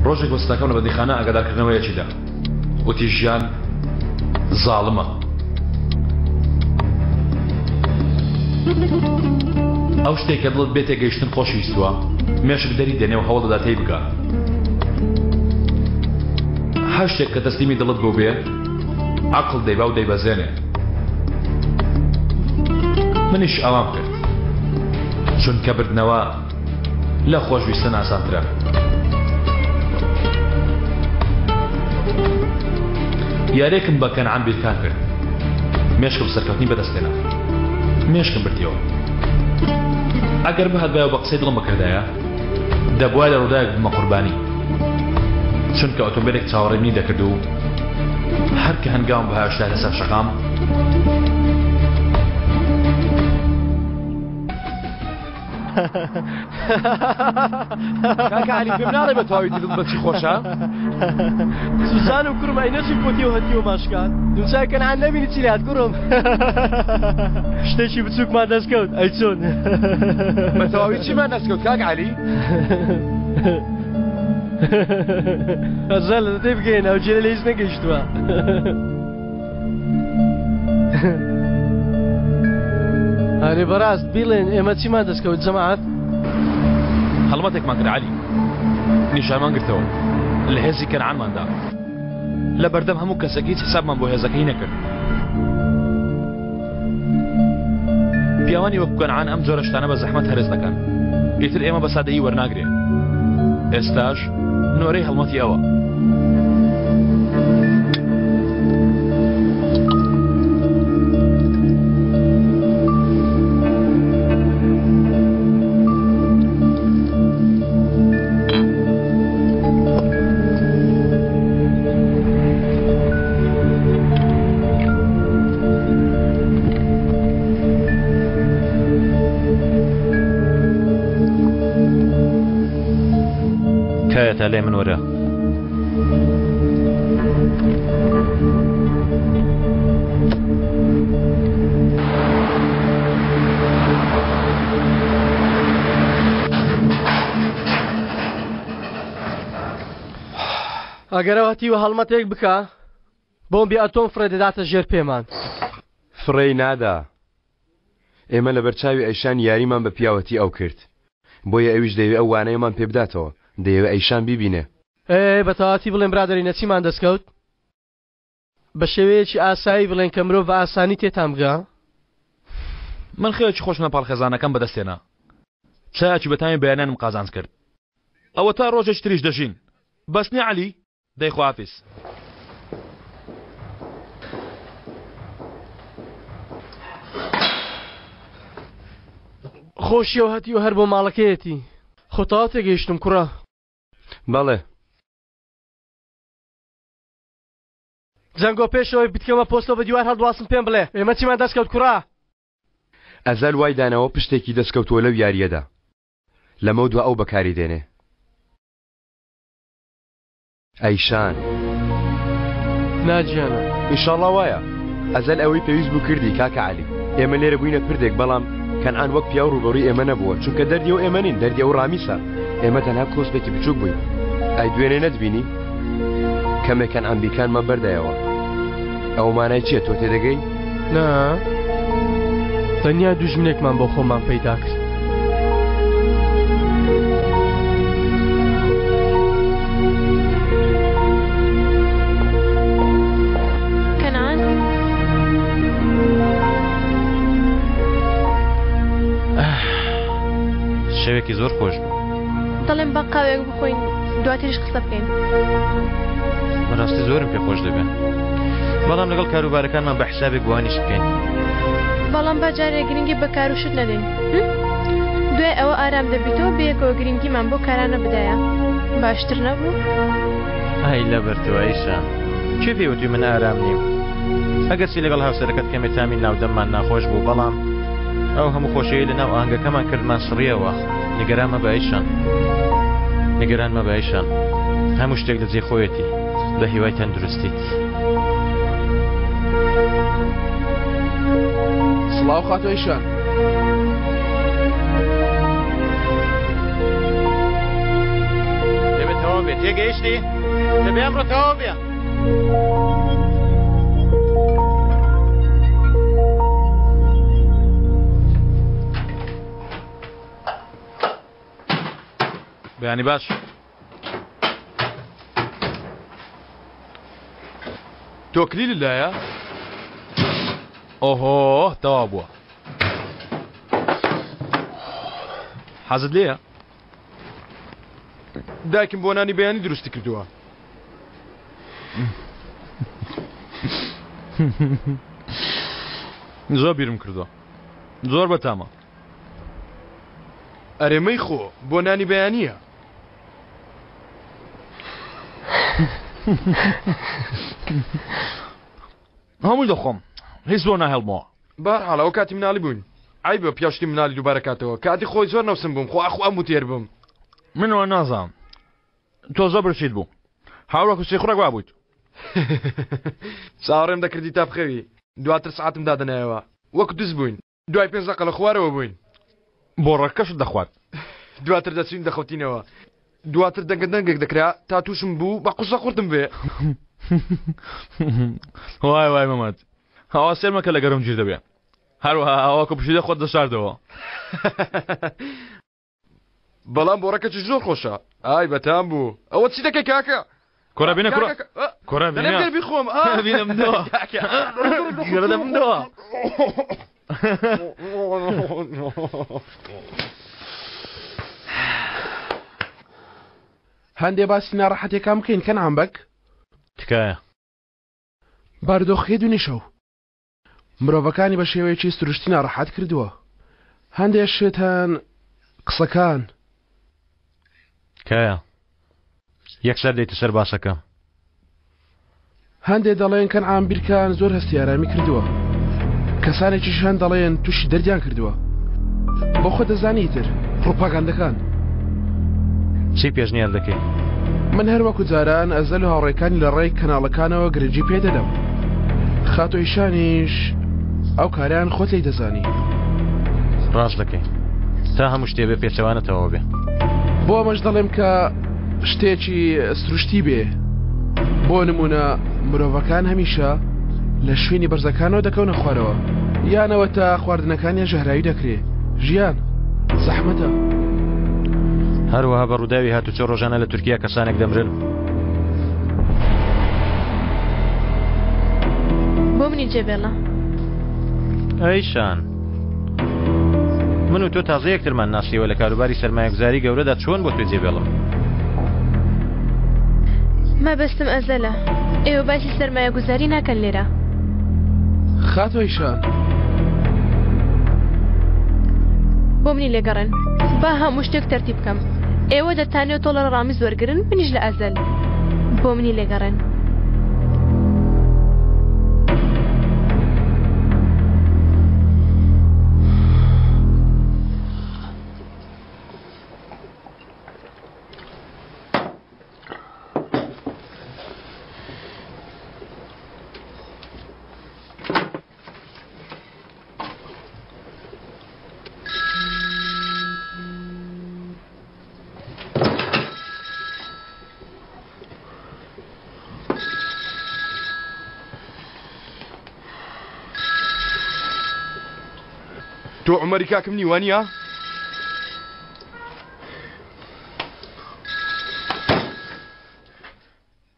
ڕۆژێک وەستاکەم لە بەندیخانە ئاگادارکردنەوەیەکی دا. وتی ژیان زاڵمە. ئەو شتێک کە دڵت بێ تێگەیشتن خۆشی ویستووە، مێشک دەری دێنێ و هەوڵ دەدا تێی بگا. هەر شتێک کە تەسلیمی دڵت بووبێ، عەقڵ دەیبا و دەیبەزێنێ. منیش ئاوام کرد. چونکە بردنەوە لە خۆشویستن ئاسانترە. یاریەکم بە کەنعان بیرکان کرد. مێشکم سەرکەوتنی بەدەستهێنا. مێشکم بردیەوە. ئەگەر بهاتبایە و بە قسەی دڵم بکردایە، دەبوایە لە ڕووداوێک ببمە قوربانی. چونکە ئۆتۆمبێلێک چاوەڕێی منی دەکرد و هەر کە هەنگاوم بهاوێشتایەتە سەر شەقام، کاکە عەلی پێم ناڵێ بە تەواوی دڵت بە چی خۆشە؟ سوسان و کوڕم ئەی نەچی پۆتی و هەتیوە ماشکان دووچای کەنعان نەبینی چی لات کوڕم شتێکی بچووکمان دەستکەوت ئەی چۆن بە تەواوی چیمان دەستکەوت کاک عەلی؟ ئەزال لە تێ بگەین ئەو جێرە لە هیچ نەگەیشتووە ئەرێ بەڕاست بیڵێن ئێمە چیمان دەستکەوت جەماعەت؟ هەڵمەتێکمان کرد عەلی نیشانمان گرتەوە لە هێزی کەنعانماندا لە بەردەم هەموو کەسێک هیچ حسابمان بۆ هێزەکەی نەکرد پیاوانی وەکو کەنعان ئەم جۆرە شتانە بە زەحمەت هەرس دەکەن ئیتر ئێمە بە سادەیی وەرناگرێ ئێستاش نۆرەی هەڵمەتی ئەوە. تکایە تا لای من وەرە. ئەگەر ئەو هەتیوە هەڵمەتێک بکا بۆمبی ئەتۆم فڕێ دەداتە ژێر پێمان. فڕێی نادا. ئێمە لەبەر چاوی ئەیشان یاریمان بە پیاوەتی ئەو کرد. بۆیە ئەویش دەیەوێ ئەو وانەیەمان پێ بداتەوە، دەیەوێ ئەیشان بیبینێ. ئێ بە تەواوەتی بڵێن برادەرینە چیمان دەست کەوت؟ بە شێوەیەکی ئاسایی بڵێن کە مرۆڤ بە ئاسانی تێتان بگا. من خێوێکی خۆشم لە پاڵ خێزانەکەم بەدەست هێنا. چایەکی بەتامی بەیانیانم قازانج کرد. ئەوەتا ڕۆژێکی تریش دەژین. بەس نیە عەلی؟ دەی خواحافیز. خۆشیەوە هەتیوە هەر بۆ ماڵەکەیەتی. خۆ تەواو تێگەیشتم کوڕە. بەڵێ. جەنگۆ پێش ئەوەی بتکەمە پۆستەوە بە دیوار هەڵدواسم پێم بڵێ ئێمە چیمان دەست کەوت کوڕە؟ ئەزەل وای داناوە پشتێکی دەست کەوتووە لەو یارییەدا. لەمەودوا ئەو بەکاری دێنێ. ئەیشان. نا گیانە. ئینشاڵڵا وایە. ئەزەل ئەوەی پێویست بوو کردی کاکە عەلی. ئێمە لێرە بووینە پردێک بەڵام کەنعان وەک پیاو ڕووبەڕووی ئێمە نەبووە چونکە دەردی ئەو ئێمە نین دەردی ئەو ڕامیسە. ئێمە تەنها کۆسپێکی بچووک بووین. ئەی دوێنێ نەتبینی؟ کەمێک کەنعان بیکانمان بەردایەوە. ئەوە مانای چییە تۆ تێدەگەی؟ نا تەنیا دوژمنێکمان بۆ خۆمان پەیدا کرد. کەنعان؟ شەوێکی زۆر خۆش بوو. دەڵێم با قاوێک بخۆین دواتریش قسە بکەین. بەڕاستی زۆرم پێ خۆش دەبێ بەڵام لەگەڵ کاروبارەکانمان بە حسابێک گوانیش بکەین. بەڵام با جارێ گرنگی بە کار و شت نەدەین دوای ئەوە ئارام دەبیتەوە بەیەکەوە گرنگیمان بۆ کارانە بدایە باشتر نەبوو؟ ئای لەبەر تۆ ئەیشا کێ پێی وتوی من ئارام نیم ئەگەرچی لەگەڵ هاوسەرەکەت کەمێ تامی ناودەممان ناخۆش بوو بەڵام ئەو هەموو خۆشیەی لەناو ئاهەنگەکەمان کردمان سڕیەوە نیگەران مەبە ئەیشان نیگەران مەبە ئەیشان هەموو شتێک لە جێی خۆیەتی بە هیوای تەندروستیت. سڵاو خاتوو ئەیشان. دەبێت تەواو بێت. تێگەیشتی؟ دەبێ ئەمڕۆ تەواو بێ. بەیانی باش. تۆ کلیلت لایە؟ ئۆهۆ تەواو بووە. حەزت لێیە؟ دایکم بۆ نانی بەیانی دروستی کردووە. زۆر بیرم کردووە. زۆر بەتامە. ئەرێ مەیخۆ بۆ نانی بەیانییە. هەمووی دەخۆم هیچ بۆ ناهێڵمەوە. بەهەرحاڵ ئەوە کاتی مناڵی بووین عەیبە پیاو شتی مناڵی دووبارە کاتەوە کاتی خۆی زۆر نەوسم بووم خۆ ئاخۆ ئەم و تێر بووم. من وا نازانم تۆ زۆر برسیت بوو هاوڕەک و سیخوڕێک وا بوویت. چاوەڕێم دەکردی تا بخەوی دواتر سەعاتم دادەنایەوە وەک دز بووین. دوای پێنج دەقە لە خوارەوە بووین. بۆ ڕەکەشت دەخوارد. دواتر دەچوین دەخەوتینەوە. دواتر دەنگە دەنگێک دەکرا تا تووشم بوو بە قوسە قورتم بێ. وای وای مەمەد ئەوە سێر مەکە لە گەرم گیر دەبێ. هەروەها ئەوە کە پشیلە خۆت دەشاردەوە. بەڵام بۆڕەکەچی زۆر خۆشە ئای بەتام بوو ئەوە چی دەکەی کاکە کۆرە بینە کورە کۆرە بینە بیخۆم بینم دەوە گەرە دەبم دەوە هەندێ باسی ناڕەحەتێکان بکەین کەنعان بەگ تکایە بارودۆخەکەی دوێنێ شەو مرۆڤەکانی بە شێوەیەکی سروشتی ناڕەحەت کردووە. هەندێ شت هەن قسەکان. تکایە یەکسەر دێیتە سەر باسەکە. هەندێ دەڵێن کەنعان بیرکان زۆر هەستی ئارامی کردووە. کەسانێکیش هەن دەڵێن تووشی دەردیان کردووە. بۆ خۆت دەزانی ئیتر پڕوپاگاندەکان. چی پێشنیار دەکەی؟ من هەر وەکو جاران ئەزەل و هاوڕێکانی لە ڕێی کەناڵەکانەوە گرنگی پێ دەدەم. خاتوو ئیشانیش ئەو کارەیان خۆت لێی دەزانی. ڕاست دەکەی. تا هەموو شتێ بێ پێچەوانە تەواو بێ. بۆ ئەمەش دەڵێم کە شتێکی سروشتی بێ. بۆ نموونە مرۆڤەکان هەمیشە لە شوێنی بەرزەکانەوە دەکەونە خوارەوە یان ئەوەتا خواردنەکانیان ژەهراوی دەکرێ. ژیان زەحمەتە. هەروەها بە ڕووداوی هاتوچۆ ڕۆژانە لە تورکیا کەسانێک دەمرن. بۆ منی جێبێڵە. ئەیشان من و تۆ تازە یەکترمان ناسیوە لە کاروباری سەرمایەگوزاری گەورەدا چۆن بۆ تۆ جێبێڵم؟ مەبەستم ئەزەلە ئێوە باسی سەرمایەگوزاری ناکەن لێرە. خاتوو ئەیشان. بۆ منی لێگەڕێن با هەموو شتێک تەرتیب بکەم ئێوە دەتانەوێت تۆڵە لە ڕامیز وەرگرن منیش لە ئەزەل بۆ منی لێگەڕێن. تۆ عومەری کاکم نی وانییە؟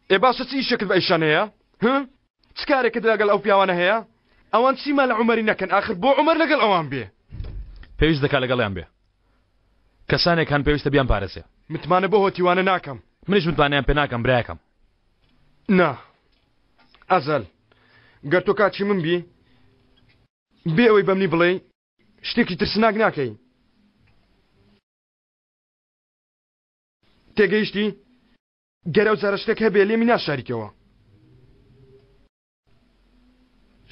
ئێ باشە چ ئیشێکت بە ئەیشان هەیە؟ هه؟ چ کارێکت لەگەڵ ئەو پیاوانە هەیە؟ ئەوان چیمان لە عومەری نەکەن ئاخر بۆ عومەر لەگەڵ ئەوان بێ؟ پێویست دەکا لەگەڵیان بێ. کەسانێک هەن پێویستە بیانپارێزێ. متمانە بەو هەتیوانە ناکەم. منیش متمانەیان پێ ناکەم برایەکەم. نا ئەزەل گەر تۆ کاکی من بی بێ ئەوەی بەمنی بڵێی شتێکی ترسناک ناکەی. تێگەیشتی؟ گەر ئەو جارە شتێک هەبێ لێمی ناشاریتەوە.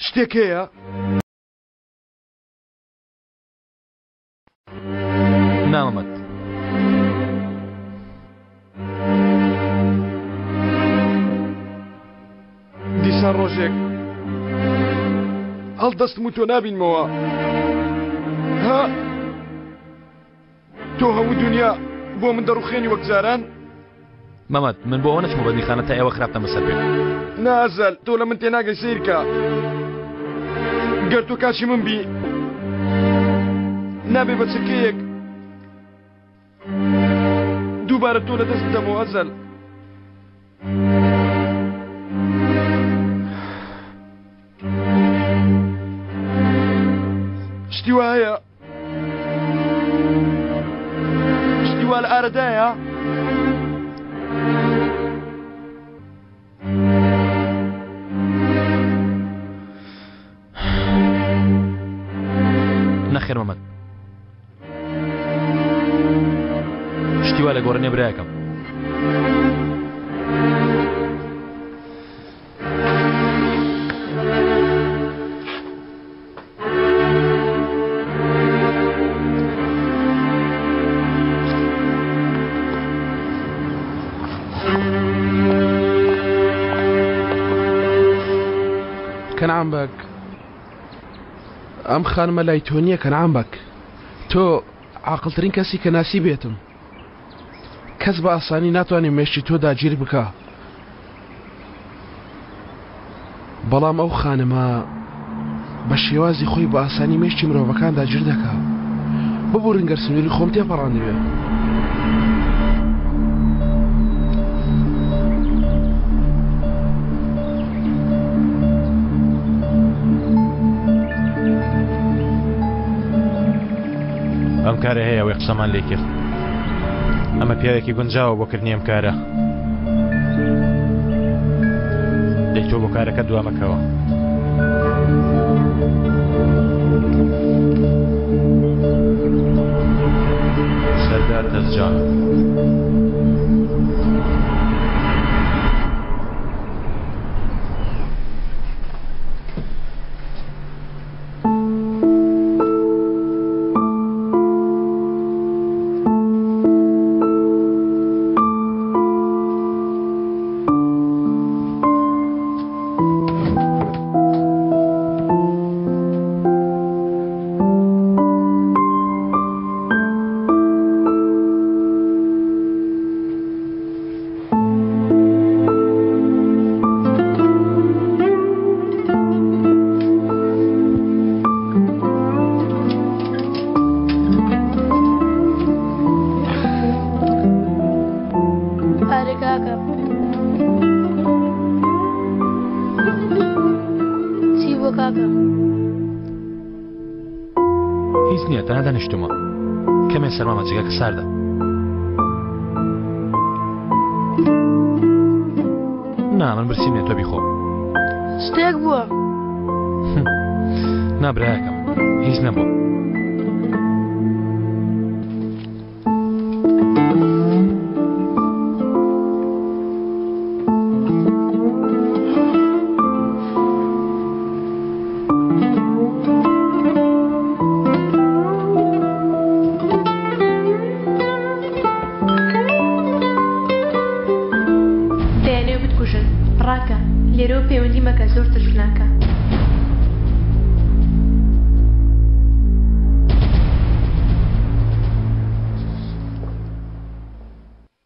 شتێک هەیە؟ نا مەمەد. دیسان ڕۆژێک هەڵدەستم و تۆ نابینمەوە. ها؟ تۆ هەموو دونیا بۆ من دەڕوخێنی وەک جاران؟ مەمەد من بۆ ئەوە نەچمە بەندیخانە تا ئێوە خراپتان بەسەر بێ. نا ئەزەل تۆ لە من تێناگەی سەیرکە گەر تۆ کاچی من بی نابێ بە چرکەیەک دووبارە تۆ لە دەست بدەمەوە ئەزەل. شتی وا هەیە شتی وا لە ئارەدایە؟ نەخێر مەمەد شتی وا لە گۆڕێ نیە برایەکەم. کەنعان بەگ ئەم خانمە لای تۆ نییە کەنعان بەگ تۆ عاقڵترین کەسی کە ناسی بێتم کەس بە ئاسانی ناتوانێت مێشکی تۆ داگیر بکا بەڵام ئەو خانمە بە شێوازی خۆی بە ئاسانی مێشکی مرۆڤەکان داگیر دەکا ببورن گەر سنووری خۆم تێپەڕاندبێ. ئەم کارە هەیە ئەوەی قسەمان لێ کرد ئەمە پیاوێکی گونجاوە بۆ کردنی ئەم کارە دەی تۆ بۆ کارەکە دوامەکەوە. سەردار تەزجان. ئارێ کاکە چی بووە کاکە؟ هیچ نییە تەنها دانیشتومە کەمێ سەرمامە جگەکە ساردە. نا من برسیم نیە تۆ بیخۆ. شتێک بووە؟ نا برایەکەم هیچ نەبووە. دەیانەوێ بتکوژن ڕاکە لێرەوە پەیوەندی مەکە زۆر ترسناکە.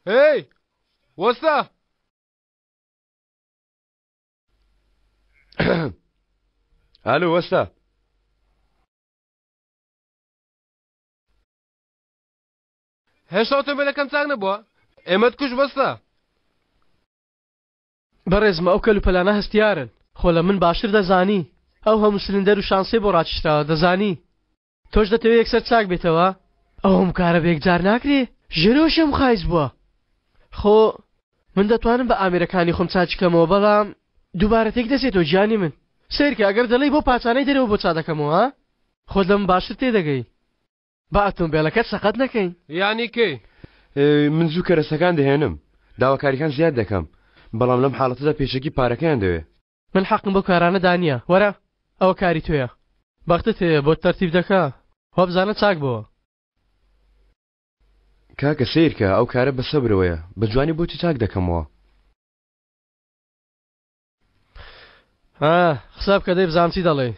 هێی وەستا! ئالۆ وەستا! هێشتا ئۆتۆمبێلەکەم چاک نەبووە ئێمەت کوشت وەستا. بەڕێزم ئەو کەلوپەلانە هەستیارن خۆ لە من باشتر دەزانی ئەو هەموو سلندەر و شانسەی بۆ ڕاکیشراوە دەزانی تۆش دەتەوێ یەکسەر چاک بێتەوە ئەو هەموو کارە بە یەکجار ناکرێ ژێرەوەشی هەموو خایس بووە خۆ من دەتوانم بە ئامێرەکانی خۆم چاکی کەمەوە بەڵام دووبارە تێک دەچێتەوە گیانی من سەیرکە ئەگەر دەڵێی بۆ پاچانەی دەرەوە بۆ چا دەکەمەوە ها خۆت لە من باشتر تێدەگەی با ئۆتۆمبێلەکەت سەقەت نەکەین. یانی کەی؟ من زوو کەرەسەکان دەهێنم داواکاریەکان زیاد دەکەم بەڵام لەم حاڵەتەدا پێشەکی پارەکەیان دەوێ. من حەقم بەو کارانەدا نییە وەرە ئەوە کاری تۆیە. بەختت هەیە بۆت تەرتیب دەکا وابزانە چاک بۆوە. کاکە سەیرکە ئەو کارە بە سەبرەوەیە بە جوانی بۆتی چاک دەکەمەوە. ها قسە بکە دەی بزانم چی دەڵێی.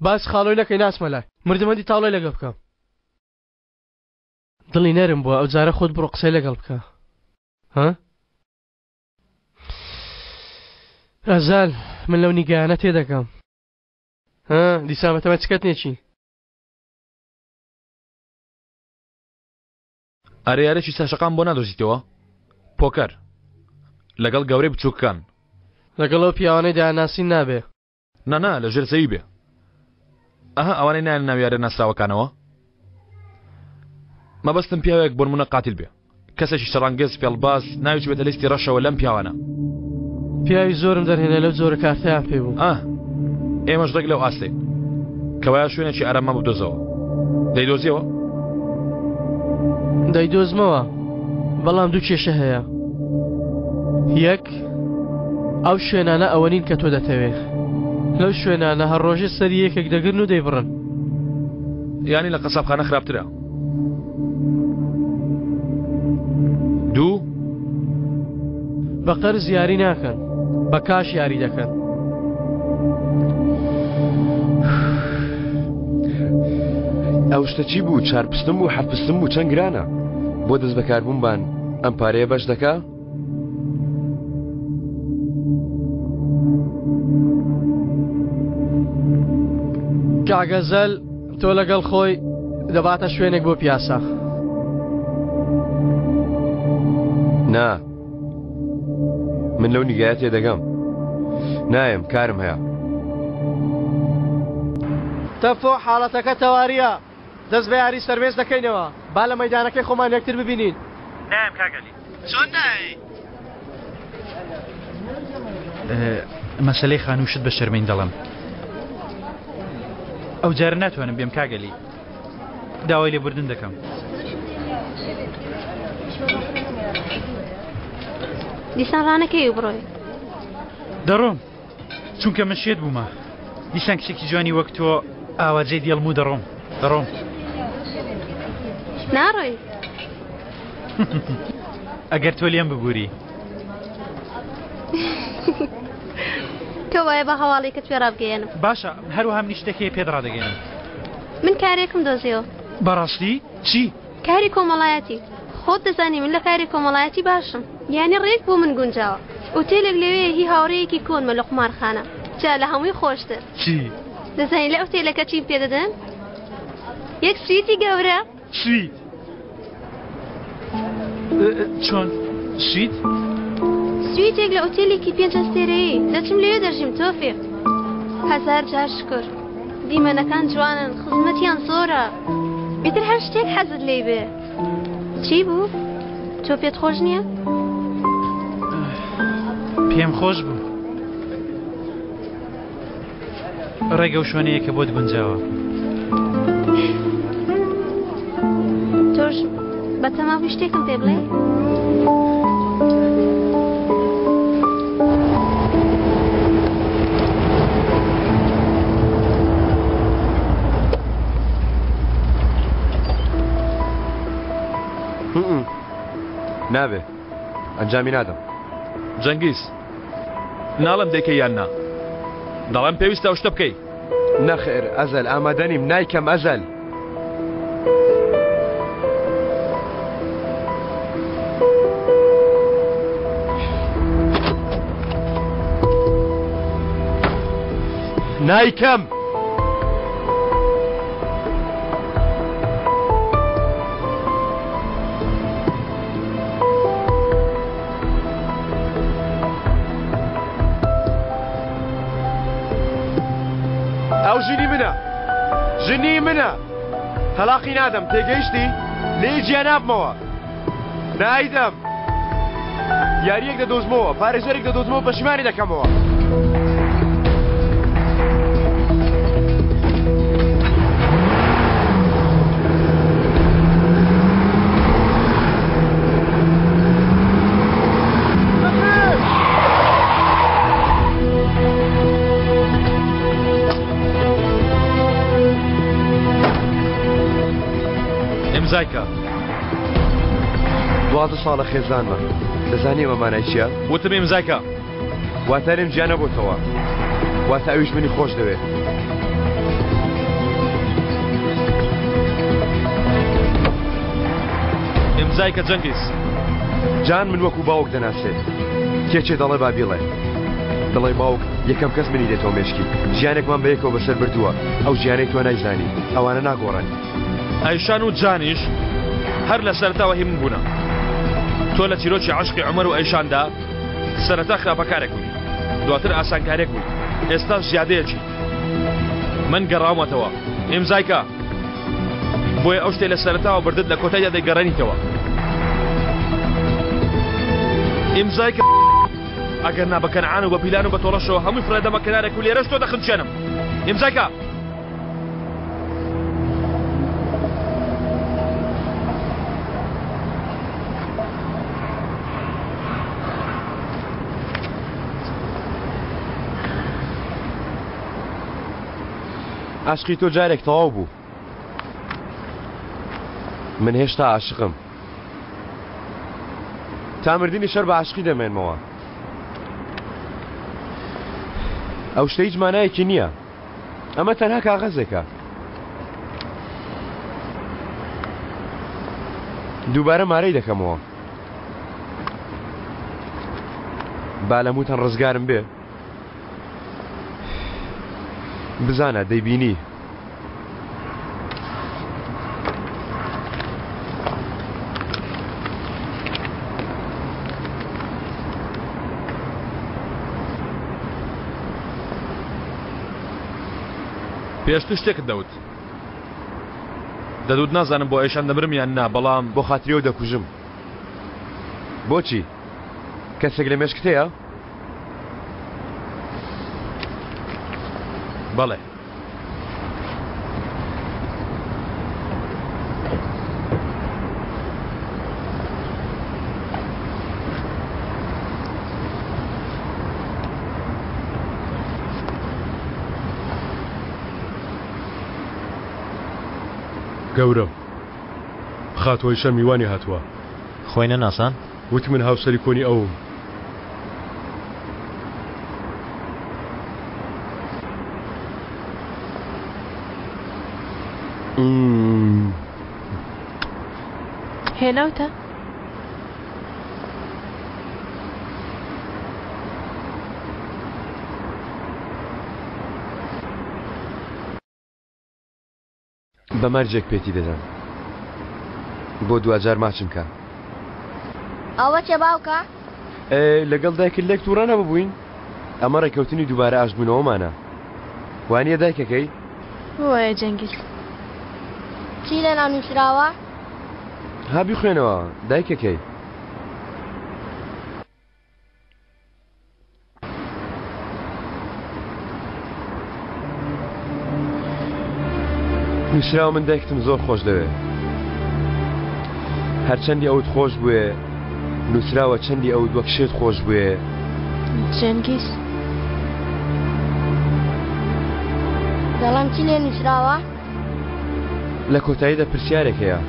باس خاڵۆی نەکەی ناچمە لای مردم هەندی تاڵۆی لەگەڵ بکەم. دڵی نەرم بووە ئەو جارە خۆت بڕۆ قسەی لەگەڵ بکە ها ئەزال من لەو نیگایانە تێدەگەم ها دیسان بەتەمای چ کەتنێکی؟ ئەرێ یارێکی سەرشەقام بۆ نادۆزیتەوە؟ پۆکەر لەگەڵ گەورەی بچووکەکان. لەگەڵ ئەو پیاوانەی دەیانناسین نابێ. نا نا لە ژێر زەوی بێ. ئەها ئەوانەی نایەنە ناو یارە ناسراوەکانەوە؟ مەبەستم پیاوێک بۆنمونە قاتیل بێ. کەسێکی شەڕانگێز فێڵباز ناوی چوبێتە لیستی ڕەشەوە لەم پیاوانە. پیاوی زۆرم دەرهێنا لەو جۆرە کارتەیان پێ بوو. ئاه ئێمەش ڕێک لەو ئاستەین. کەوایە شوێنێکی ئاراممان بدۆزەوە. دەیدۆزیەوە؟ دەیدۆزمەوە بەڵام دوو کێشە هەیە. یەک ئەو شوێنانە ئەوە نین کە تۆ دەتەوێ. لەو شوێنانە هەر ڕۆژێ سەری یەکێک دەگرن و دەیبڕن. یانی لە قەسابخانە خراپترە. دوو بە قەرز یاری ناکەن بە کاش یاری دەکەن. ئەو شتە چی بوو چار پستم بوو حەفت پستم بوو چەند گرانە بۆ دەست بەکاربوون بان ئەم پارەیە بەش دەکا؟ کاک ئەزەل تۆ لەگەڵ خۆی دەباتە شوێنێک بۆ پیاسە. نا من لەو نیگایە تێدەگەم نایەم کارم هەیە. تەفۆ حاڵەتەکە تەواریە دەست بە یاری سەرمێز دەکەینەوە با لە مەیدانەکەی خۆمان یەکتر ببینین. نایەم کاک عەلی. چۆن نایەی؟ مەسەلەی خانوو شت بە شەرمین دەڵێم ئەو جارە ناتوانم بێم کاک عەلی داوای لێبوردن دەکەم. دیسان ڕانەکەی و بڕۆی. دەڕۆم چونکە من شێت بوومە دیسان کچێکی جوانی وەک تۆ ئاوا جێ دێڵم و دەڕۆم دەڕۆم. ناڕۆی. ئەگەر تۆ لێم ببووری. تۆ وایە بە هەواڵێکت پێ ڕابگەیەنم. باشە هەروەها منیش شتێک هەیە پێت ڕادەگەیەنم. من کارێکم دۆزیەوە. بەڕاستی؟ چی؟ کاری کۆمەڵایەتی. خۆت دەزانی من لە کاری کۆمەڵایەتی باشم. یانی ڕێک بۆ من گونجاوە. ئوتێلێک لەوێیە هی هاوڕێیەکی کۆنمە لە قومارخانە. جا لە هەمووی خۆشتر. چی؟ دەزانی لە ئوتێلەکە چیم پێ دەدەن؟ یەک سویتی گەورە. سویت؟ چۆن؟ سویت؟ سویتێک لە ئوتێلێکی پێنج ئەستێرەیی. دەچم لەوێ دەژیم تۆفیق. هەزار جار شوکر. دیمەنەکان جوانن، خزمەتیان زۆرە. ئیتر هەر شتێک حەزت لێی بێ. چی بوو؟ تۆ پێت خۆش نییە؟ پێم خۆش بوو. ڕێگە و شوێنەیە کە بۆت گونجاوە. تۆش بەتەما بووی شتێکم پێ بڵێ؟ نابێ ئەنجامی نادەم. جەنگیز ناڵێم دەیکەی یان نا دەڵێم پێویستە ئەو شتە بکەی. نەخێر ئەزەل ئامادە نیم نایکەم ئەزەل. نایکەم. ئەو ژنی منە ژنی منە تەلاقی نادەم تێگەیشتی لێی جیا نابمەوە نایدەم یاریەک دەدۆزمەوە پارێزەرێک دەدۆزمەوە پەشیمانی دەکەمەوە. ئیمزای کە. 12 ساڵە خێزانمە دەزانی ئەمە مانای چییە؟ وتم ئیمزای کە. واتە لێم جیا نەبۆتەوە واتە ئەویش منی خۆش دەوێت. ئیمزای کە جەنگیز. جان من وەکو باوک دەناسێ. کێ چێ دەڵێ با بیڵێ. دەڵێ باوک یەکەم کەس منی دێتەوە مێشکی. ژیانێکمان بەیەکەوە بەسەر بردووە. ئەو ژیانەی تۆ نایزانی. ئەوانە ناگۆڕێن. ئەیشان و جانیش هەر لە سەرەتاوە هی من بوونە. تۆ لە چیرۆکی عەشقی عومەر و ئەیشاندا سەرەتا خراپەکارێک بووی. دواتر ئاسانکارێک بووی. ئێستاش زیادەیەکی. من گەڕاومەتەوە. ئیمزای کە. بۆیە ئەو شتەی لە سەرەتاوە بردت لە کۆتایدا دەیگەڕێنیتەوە. ئیمزای کە. ئەگەر نا بە کەنعان و بە پیلان و بە تۆڵەشەوە هەمووی فڕێدەمە کەنارێک و لێرەش تۆ دەخنچێنم. ئیمزای کە. عاشقی تۆ جارێک تەواو بوو من هێشتا عاشقم تا مردنی شەر بە عاشقی دەمێنمەوە ئەو شتە هیچ مانایەکی نییە ئەمە تەنها کاغەزێکە دووبارە مارەی دەکەمەوە با لە موتەن ڕزگارم بێ بزانە دەیبینی. پێشتر شتێکت دەوت دەدوت نازانم بۆ ئەیشان دەمرم یان نا بەڵام بۆ خاتری ئەو دەکوژم بۆچی کەسێک لە مێشکت هەیە؟ بەڵێ. گەورەم خاتوو ئەیشە میوانی هاتووە. خۆی نەناسان؟ وتی من هاوسەری کۆنی ئەوم. هێناوتە؟ بە مەرجێک پێتی دەدەم بۆ دواجار ماچم کە. ئەوە چیە باوکە؟ لەگەڵ دایکت لێک تووڕە نەببووین؟ ئەمە ڕێککەوتنی دووبارە ئاشتبوونەوەمانە وانییە دایکەکەی؟ وایە جەنگیز. چی لەناو نووسراوە؟ ها بیخوێنەوە دایکەکەی. نووسراوە من دایکتم زۆر خۆش دەوێ هەرچەندی ئەوت خۆش بوێ نووسراوە چەندی ئەوت وەک شێت خۆش بوێ جەنگیز دەڵێم چی لێ نووسراوە؟ لە کۆتاییدا پرسیارێک هەیە.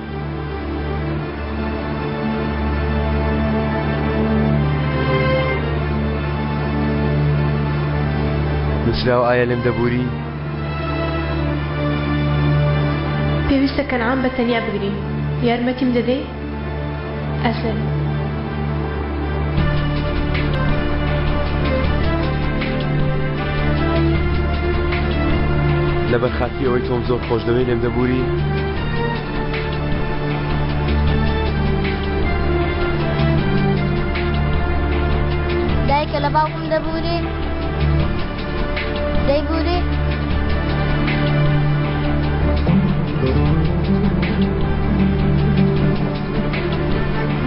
نووسراوە ئایا لێم دەبووری؟ پێویستە کەنعان بە تەنیا بگرین. یارمەتیم دەدەی؟ ئەزەل. لەبەر خاتری ئەوەی تۆم زۆر خۆش دەوێ لێم دەبووری؟ دایکە لە باوکم دەبووری؟ دەیبووری؟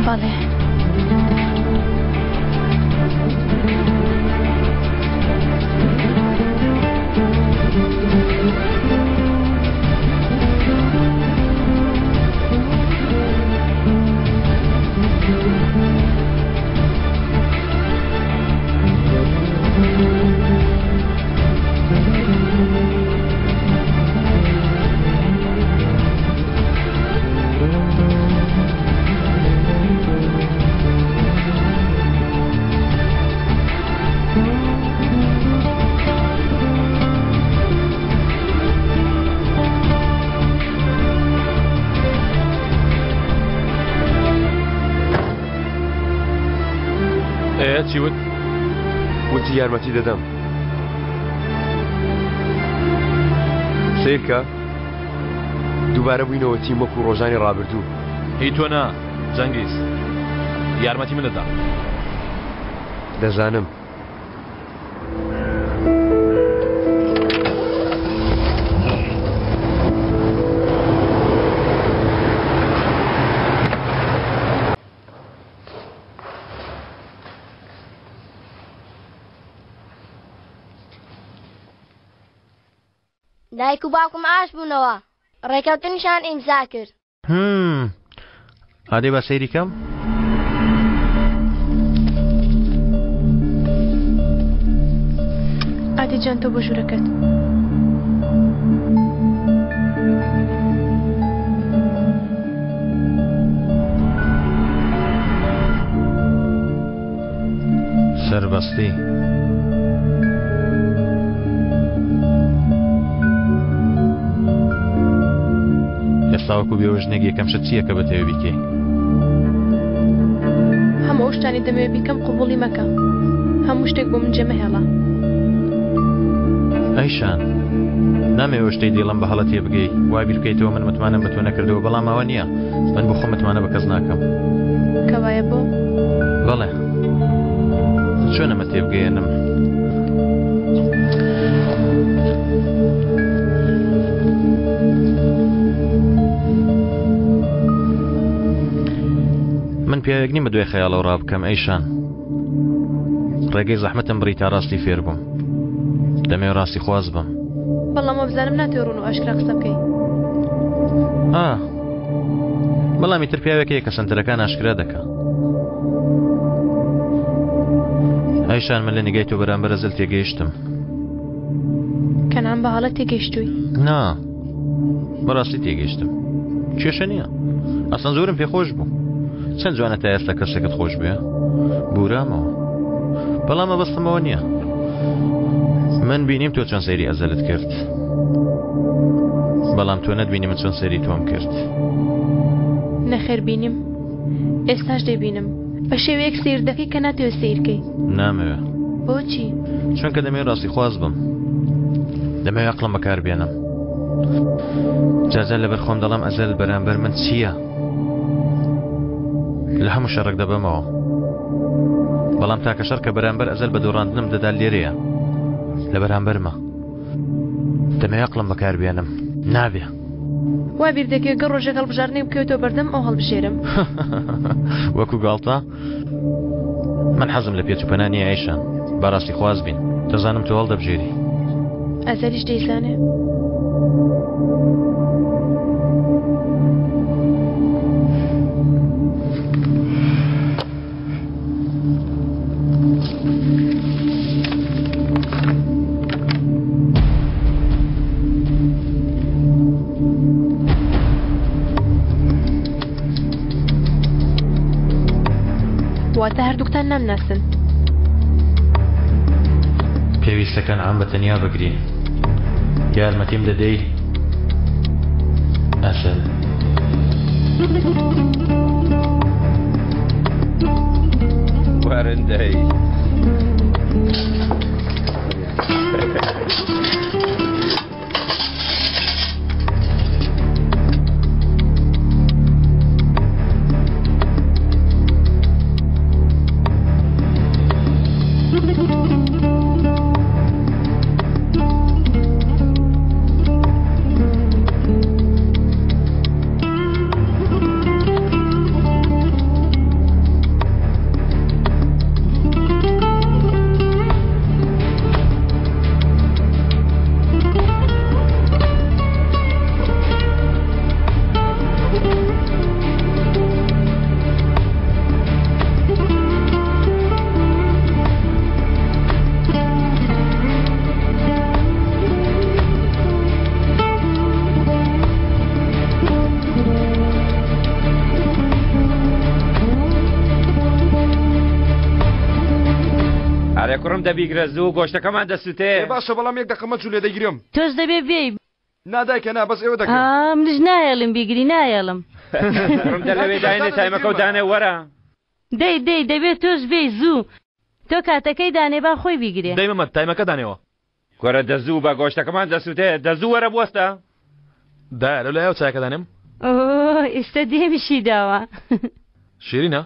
بەڵێ. ئێ چی وت؟ وتی یارمەتی دەدەم. سەیرکە دووبارە بووینەوە تیم وەکو ڕۆژانی ڕابردوو. هی تۆ نا جەنگیز یارمەتی من دەدا. دەزانم. دایک و باوکم ئاش بوونەوە ڕێکەوتنیشان ئیمزا کرد. هم ئادەی با سەیری کەم. ئادی جان تۆ بۆ ژوورەکەت. سەربەستی. ئێستا وەکو بێوەژنێک یەکەم شت چییە کە بەتەوێ بیکەی؟ هەموو ئەو شتانی دەمەوێ بیکەم قبوڵی مەکە. هەموو شتێک بۆ من جێمەهێڵە. ئەیشان نامەوێ ئەو شتەی دەیڵێم بە هەڵە تێبگەی وا بیر بکەیتەوە من متمانەم بە تۆ نەکردەوە بەڵام ئەوە نییە من بۆ خۆم متمانە بە کەس ناکەم. کەوایە بۆ؟ بەڵێ چۆن ئەمە تێبگەیەنم؟ من پیاوێک نیم بە دوای خەیاڵەوە ڕابکەم ئەیشان ڕێگەی زەحمەتم بڕی تا ڕاستی فێر بووم دەمەوێ ڕاستی خواز بم بەڵام وابزانم ناتەوێ ڕوون و ئاشکرا قسە بکەی ئا بەڵام ئیتر پیاوێک هەیە کە سەنتەرەکان ئاشکرا دەکا ئایشان من لە نیگای تۆ بەرامبەر ئەزەل تێگەیشتم کەنعان بە هەڵە تێگەیشتووی نا بەڕاستی تێگەیشتم کێشە نییە ئەسڵەن زۆرم پێخۆش بوو چەند جوانە تا ئێستا کەسێکت خۆش بێ بورامەوە بەڵام مەبەستمەوە نییە من بینیم تۆ چۆن سەیری ئەزەلت کرد بەڵام تۆ نەتبینی من چۆن سەیری تۆم کرد نەخێر بینیم ئێستاش دەیبینم بە شێوەیەک سەیر دەکەی کە ناتەوێت سەیرکەی نامەوێ بۆچی چونکە دەمەوێت ڕاستی خواز بم دەمەوێت عەقڵم بەکار بێنم جارجار لەبەر خۆم دەڵێم ئەزەل بەرامبەر من چییە لە هەموو شەڕێک دەبەمەوە بەڵام تاکە شەڕ کە بەرامبەر ئەزەل بە دۆڕاندنم دەدا لێرەیە لە بەرامبەرمە دەمەوێت عەقڵم بەکار بێنم نابێ وا بیر دەکەی گەر ڕۆژێک هەڵبژاردنێک بکەوێتەوە بەردەم ئەو هەڵبژێرم وەکو گاڵتە من حەزم لە پێچ و پەنا نییە ئایشان با ڕاستی خواز بین دەزانم تۆ هەڵدەبژێری ئەزەلیش دەیزانێ. واتە هەردووکتان نامناسن. پێویستە کەنعان بە تەنیا بگری. یارمەتیم دەدەی ئەسەل؟ وەرن دەی. ئەرێ کوڕم دەبیگرە زوو گۆشتەکەمان دەسوتێ. ئێ باشە بەڵام یەک دەقە مەچوو لێ دەیگرم. تۆش دەبێ بێی. نا دایکە نا بەس ئێوە دەگرن. ئا منیش نایەڵم بیگری نایەڵم. کوڕم دە لەوێ داینێ تایمەکەو دانێ وەرە. دەی دەی دەبێ تۆش بێی زوو. تۆ کاتەکەی دانێ با خۆی بیگرێ. دەی مەمەد تایمەکە دانێوە. کورە دە زوو بە گۆشتەکەمان دەسوتێ دە زوو وەرە بوەستە. دایە لەو لایەوە چایەکە دانێم؟ ئۆ ئیستە دێمیشی داوە. شیرینە؟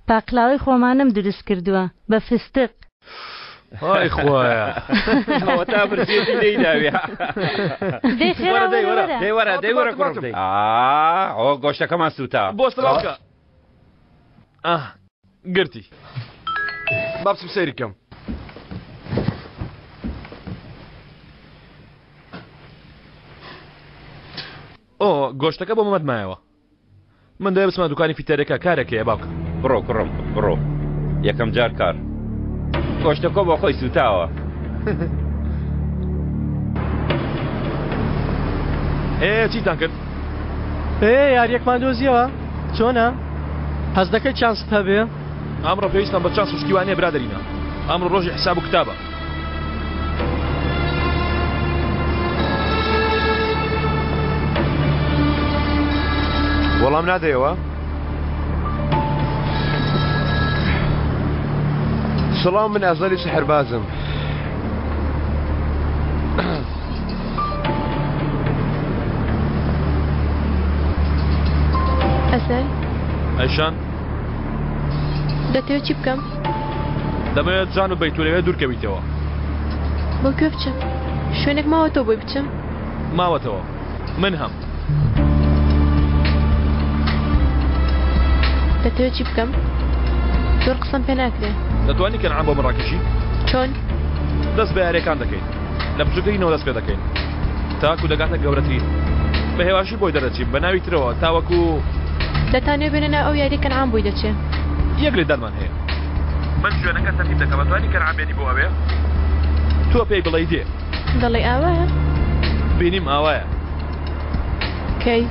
پاقلاوەی خۆمانم دروست کردووە بە فستق. ئای خوایە ئەوەتا برسێتی لێی داوێ. دەی خێرا وەرە دەی وەرە وەرە. وەرە. دەی وەرە دەی وەرە هاتم کوڕم هاتم. دەی. ئا ئۆ گۆشتەکەمان سووتا. بۆستە باوکە. ئاه گرتی. با بچم سەیری کەم. ئۆ گۆشتەکە بۆ مەمەد مایەوە. من دەوێ بچمە دوکانی فیتەرەکە کارێک هەیە باوکە. بڕۆ کوڕم بڕۆ یەکەم جار کار. گۆشتەکە بۆ خۆی سووتاوە. ئێ چیتان کرد؟ ئێ یاریەکمان دۆزیەوە چۆنە؟ حەز دەکەی چانست هەبێ؟ ئەمڕۆ پێویستمان بە چانس و شتی وا نییە برادەرینە ئەمڕۆ ڕۆژی حساب و کتابە. وەڵام نادەیەوە؟ سڵاو من ئەزەلی سحربازم. ئەزەل ئەیشان دەتەوێت چی بکەم؟ دەمەوێت جان و بەیت و لەوێ دوورکەویتەوە. بۆ کوێ بچم؟ شوێنێک ماوەتەوە بۆی بچم؟ ماوەتەوە. من هەم. دەتەوێت چی بکەم؟ زۆر قسەم پێ ناکرێ. دەتوانی کەنعان بۆ من ڕاکێشی؟ چۆن؟ دەست بە یاریەکان دەکەین. لە بچووکترینەوە دەست پێ دەکەین تاکو دەگاتە گەورەترین. بە هێواشی بۆی دەردەچین بە ناوی ترەوە تاوەکو. دەتانەوێ بێنە ناو ئەو یاریە کەنعان بۆی دەچێ. یەک لێدانمان هەیە. من شوێنەکە تەرتیب دەکەم ئەتوانی کەنعان بێنی بۆ ئەوێ؟ تۆ پێی بڵێی دێ. دەڵێی ئاوایە؟ بینیم ئاوایە. کەی؟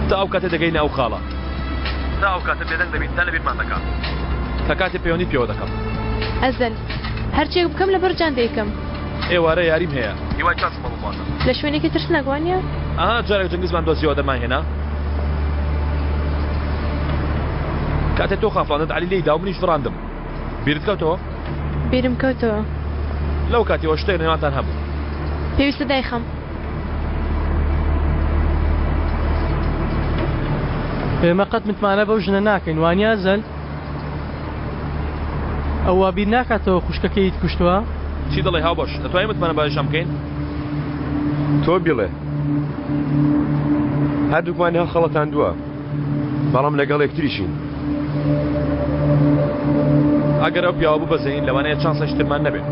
تا ئەو کاتە دەگەینە ئەو خاڵە. تا ئەو کاتە بێدەنگ دەبین تا لەبیرمان دەکا. کە کاتێ پەیوەندیت پێوە دەکەم. ئەزەل، هەرچیەک بکەم لەبەر جان دەیکەم. ئێوارە یاریم هەیە. هیوای چانسم بۆ بخوازە. لە شوێنێکی ترسناک وانیە؟ ئەها جارێک جەنگزمان دۆزیەوە دەرمان هێنا. کاتێ تۆ خافاندت عەلی لێی دا و منیش فڕاندم. بیرت کەوتەوە؟ بیرم کەوتەوە. لەو کاتیەوە شتێک لە نێوانتان هەبوو. پێویستە دایخەم. ئێمە قەت متمانە بەو ژنە ناکەین وانیە ئەزەل؟ ئەو وا بیر ناکاتەوە خوشکەکەیت کوشتووە؟ چی دەڵێی هاوبەش؟ دەتوانین متمانە بە ئەیشان بکەین؟ تۆ بیڵێ. هەردووکمانی هەڵخەڵەتاندووە. بەڵام لەگەڵ یەکتریشین. ئەگەر ئەو پیاوە ببەزێنین لەوانەیە چانسێکی ترمان نەبێت.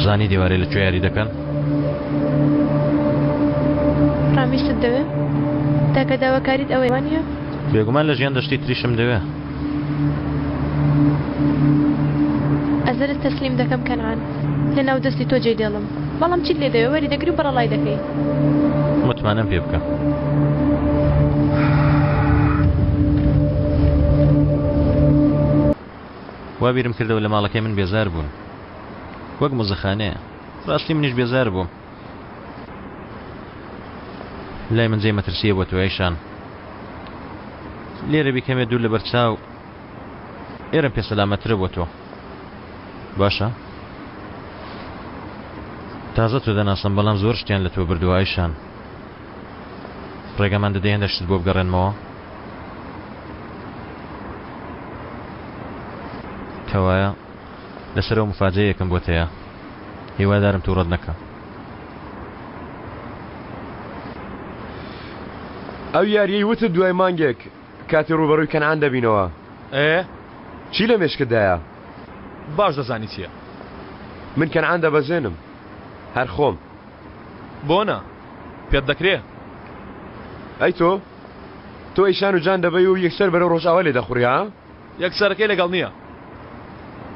زانی دێوارێ لە کوێ یاری دەکەن؟ ڕامیست دەوێ؟ تاکە داواکاریت ئەوەیە وانییە؟ بێگومان لە ژیان دەشتی تریشم دەوێ. ئەزەلت تەسلیم دەکەم کەنعان. لە ناو دەستی تۆ جێی دێڵم. بەڵام چیت لێ دەوێ وەری دەگری و بەڕەڵای دەکەی. متمانەم پێ بکە. وا بیرم کردەوە لە ماڵەکەی من بێزار بوون. وەک مۆزەخانەیە. ڕاستی منیش بێزار بووم. لای من جێی مەترسییە بۆ تۆ ئەیشان. لێرە بی کەمێ دوور لەبەر چاو ئێرەم پێ سەلامەتترە بۆ تۆ. باشە تازە تۆ دەناسم بەڵام زۆر شتیان لە تۆ بردووە ئایشان ڕێگەمان دەدەی هەندێک شتت بۆ بگەڕێنمەوە کەوایە لەسەرەوە مفاجەیەکم بۆت هەیە هیوادارم تووڕەت نەکە ئەو یاریەی وتت دوای مانگێک کاتی ڕووبەڕووی کەنعان دەبینەوە. ئێ؟ چی لە مێشکتدایە؟ باش دەزانی چییە. من کەنعان دەبەزێنم. هەر خۆم. بۆ نا؟ پێت دەکرێ؟ ئەی تۆ؟ تۆ ئیشان و جان دەبەی و یەکسەر بەرەو ڕۆژئاوا لێ دەخوڕی، ها؟ یەکسەرەکەی لەگەڵ نییە.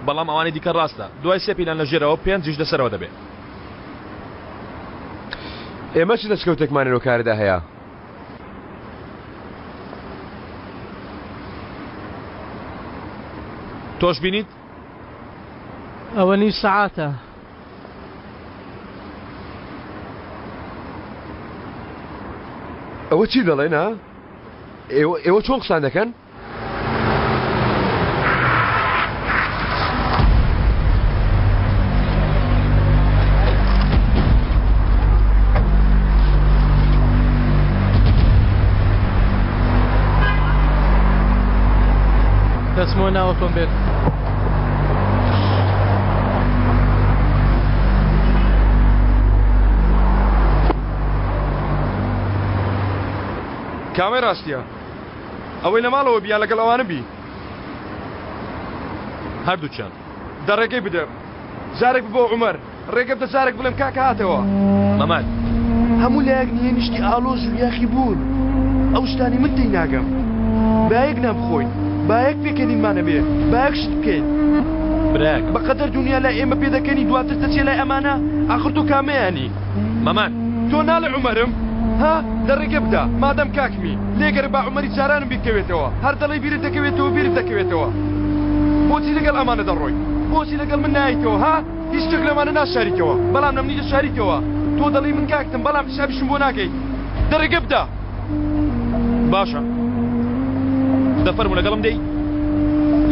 بەڵام ئەوانی دیکە ڕاستە. دوای سێ پیلان لە ژێرەوە، پێنجیش لە سەرەوە دەبێ. ئێمە چ دەستکەوتێکمان لەو کارەدا هەیە؟ تۆش بینیت؟ ئەوە نیو سەعاتە. ئەوە چی دەڵێن ها؟ ئێوە ئێوە چۆن قسان دەکەن؟ دەچمەوە ناو ئۆتۆمبێل. کامەی ڕاستیە؟ ئەوەی لە ماڵەوە بی یان لەگەڵ ئەوانە بی؟ هەردووکیان. دە ڕێگەی بدە جارێک ببەوە عومەر. ڕێگە بدە جارێک بڵێم کاکە هاتەوە. مەمەد. هەموو لایەک نهێنیشتی ئاڵۆز و یاخی بوون. ئەو شتانەی من تێی ناگەم. با یەک نان بخۆین. با یەک پێکەنینمان هەبێ. با یەک شت بکەین. براکەم. بە قەدەر دونیا لای ئێمە پێدەکەنی دواتر دەچیە لای ئەمانە؟ ئاخر تۆ کامەیانی؟ مەمەد. تۆ ناڵێ عومەرم؟ ها؟ دە ڕێگە بدە. مادام کاکمی. لێگەرە با عومەری جارانم بیر کەوێتەوە. هەر دەڵێی بیرت دەکەوێتەوە بیرت دەکەوێتەوە. بۆچی لەگەڵ ئەمانە دەڕۆی؟ بۆچی لەگەڵ من نایەیتەوە؟ ها؟ هیچ شتێک لەمانە ناشاریتەوە بەڵام لە منی دەشاریتەوە تۆ دەڵێی من کاکتم بەڵام حیسابیشم بۆ ناکەیت دە ڕێگە بدە. باشە دە فەرموو لەگەڵم دێی؟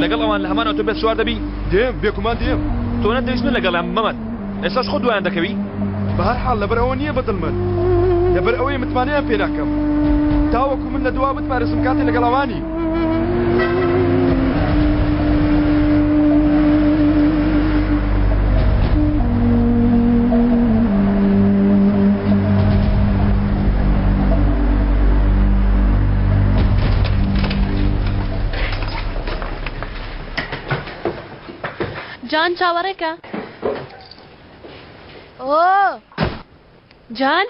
لەگەڵ ئەوان لە هەمان ئۆتۆمبێل سوار دەبی؟ دێم بێگومان دێم. تۆ نەتدەویست من لەگەڵیان بم مەمەد ئێستاش خۆت دوایان دەکەوی؟ بەهەرحاڵ لەبەر ئەوە نییە بەدڵمن لەبەر ئەوەیە متمانەیان پێ ناکەم تاوەکو من لە دوا بتپارێزم کاتێ لەگەڵ ئەوانی. جان چاوەڕێکە. ئۆ جان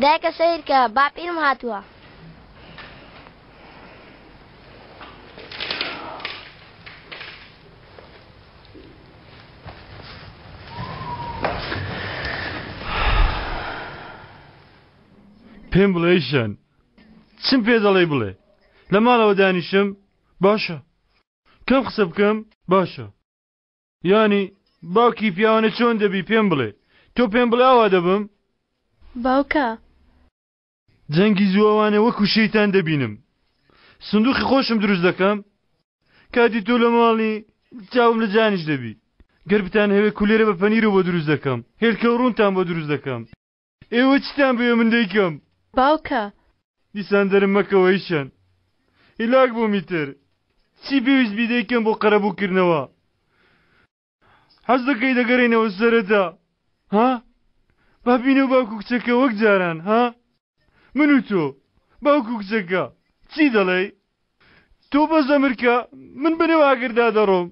دایکە سەیرکە باپیرم هاتووە. پێم بڵێ ژیان چم پێ دەڵێی بڵێ لە ماڵەوە دانیشم باشە کەم قسە بکەم باشە یانی باوکی پیاوانە چۆن دەبی پێم بڵێ تۆ پێم بڵێ ئاوا دەبم؟ باوکە. جەنگی زوو ئەوانە وەکو شەیتان دەبینم سندوقی خۆشم دروست دەکەم کاتی تۆ لە ماڵی چاوم لە جانیش دەبی گەر بتانهەوێ کولێرە بە پەنیرەوە بۆ دروست دەکەم هێلکە و ڕوونتان بۆ دروست دەکەم ئێوە چیتان بوێ من دەیکەم. باوکە. دیسان دەرم مەکەوە هیچیان هیلاک بووم ئیتر چی پێویست بی دەیکەم بۆ قەرەبوو کردنەوە حەز دەکەی دەگەرێینەوە سەرەتا ها با بینەوە باوک و کچەکە وەک جاران ها من و تۆ باوک و کچەکە چی دەڵێی تۆ بەس ئەمرکە من بەنێو ئاگردا دەڕۆم.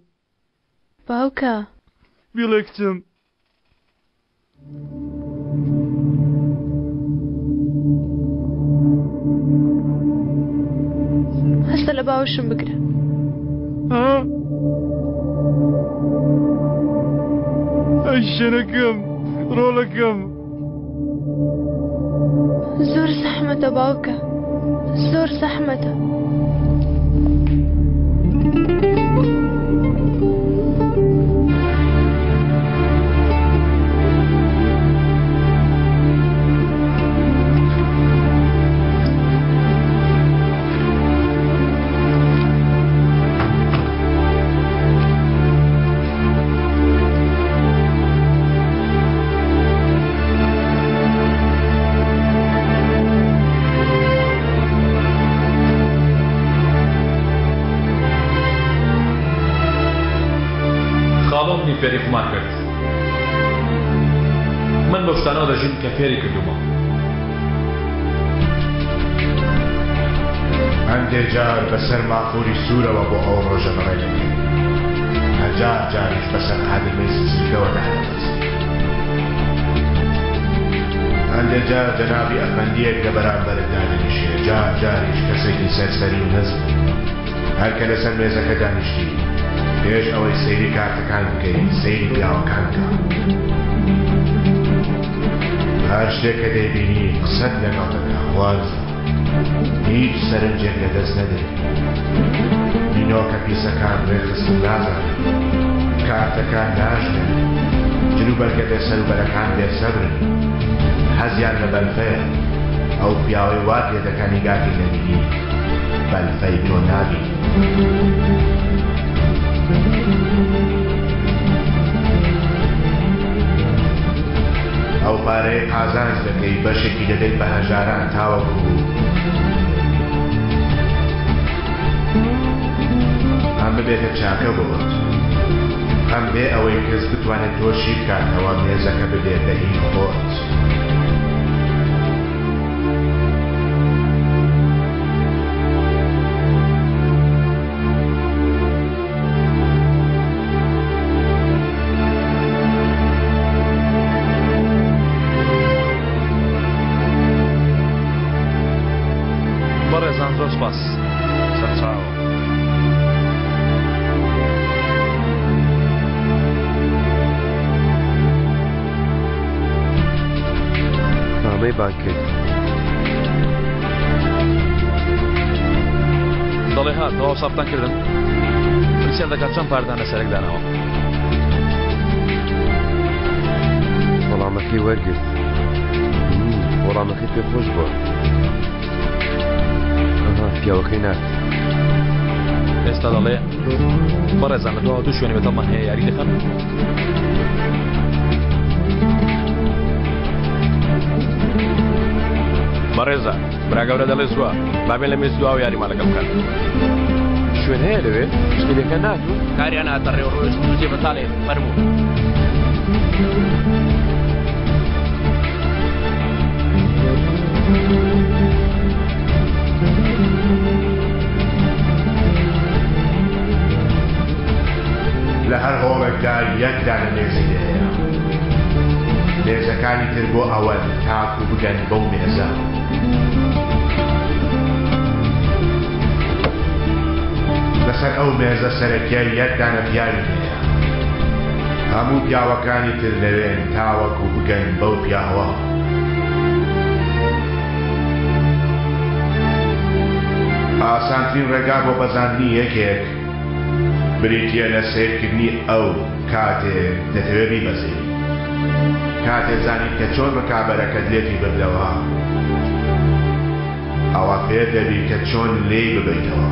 باوکە. بیڵێ کچم. هەستە لە باوەشم بگرە. ها؟ ئەی شەنەکەم، ڕۆڵەکەم. زۆر زەحمەتە باوکە زۆر زەحمەتە. خاڵۆ منی فێری قومار کرد. من بەو شتانەوە دەژیم کە فێری کردوومە. هەندێ جار بەسەر مافوری سوورەوە بۆ ئەو ڕۆژە بەڕێ دەکەوی. هەجار جاریش بەسەر قادرمەی سزیکەوە دادەبەزی. هەندێ جار جەنابی ئەفەندییەک لە بەرامبەرت دادەنیشێ، جار جاریش کەسێکی سەرسەری و نزم. هەر کە لەسەر مێزەکە دانیشتی، پێش ئەوەی سەیری کارتەکان بکەی، سەیری پیاوەکان بکە. هەر شتێک کە دەیبینی قسەت لەگەڵ دەکا، خوارزا. هیچ سەرنجێک لەدەست نەدەی. نینۆکە پیسەکان ڕێکخستن نازانن. کارتەکان ناژمێرن. جلوبەرگە بێسەروبەرەکان بێسەبرن. حەزیان لە بەلفەیە. ئەو پیاوەی وات لێ دەکا نیگاکەی نەبینی، بەلفەی تۆ نابینێ. ئەو. پارەیەی قازانج دەکەی بەشێکی دەدەیت بە هەژاران تاوەکو هەم ببێتە چاکە بۆت هەم بێ ئەوەی کەس بتوانێت تۆ شی بکاتەوە مێزەکە ببێت بە هی خۆت. بەڕێزان زۆر سپاس سەرچاوە. نامەی بانگ کرد. دەڵێ ها تەواو سافتان کردن پرسیار دەکات چەند پاردان لەسەرێک داناوە وەڵامەکەی وەرگرت وەڵامەکەی پێ خۆش بووە پیاوەکەی نارد ئێستا دەڵێ بەڕێزان لە دواوە دوو شوێنی بەتەڵمان هەیە یاری دەکەن بەڕێزە برا گەورە دەڵێ زووە با بێن لە مێز دواوە یاریمان لەگەڵ بکەن. شوێن هەیە لەوێ؟ مشتەریەکان ناتوون؟ کاریان هاتە ڕێ و ڕۆیشتن و جێ بەتاڵێ فەرموو. لە هەر هۆڵێکدا یەک دانە مێزی لێیە. مێزەکانی تر بۆ ئەوەن تاکو بگەن بەو مێزە. لەسەر ئەو مێزە سەرەکیە یەک دانە پیاوی هەیە. هەموو پیاوەکانی تر لەوێن تاوەکو بگەن بەو پیاوە. ئاسانترین ڕێگا بۆ بەزاندنی یەکێک بریتییە لە سەیرکردنی ئەو کاتێ دەتەوێ بیبەزێنی. کاتێ زانیت کە چۆن ڕکابەرەکەت لێتی بردەوە، ئەوا فێر دەبی کە چۆن لێی ببەیتەوە.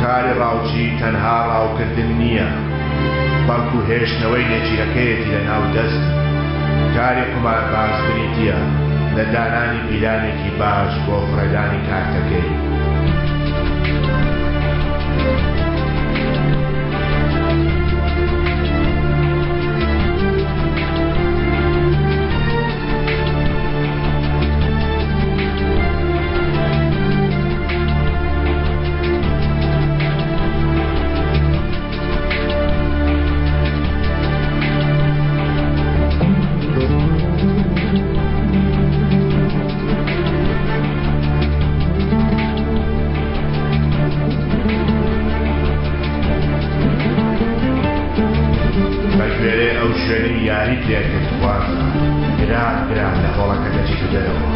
کاری ڕاوچی تەنها ڕاوکردن نییە، بەڵکو هێشتنەوەی نێچیرەکەیەتی لە ناو دەستی. کاری قومارباز بریتییە لە دانانی پیلانێکی باش بۆ فڕێدانی کارتەکەی. بەگوێرەی ئەو شوێنەی یاریت لێکرد خوارزا گران گران لە هۆڵەکە دەچیتە دەرەوە.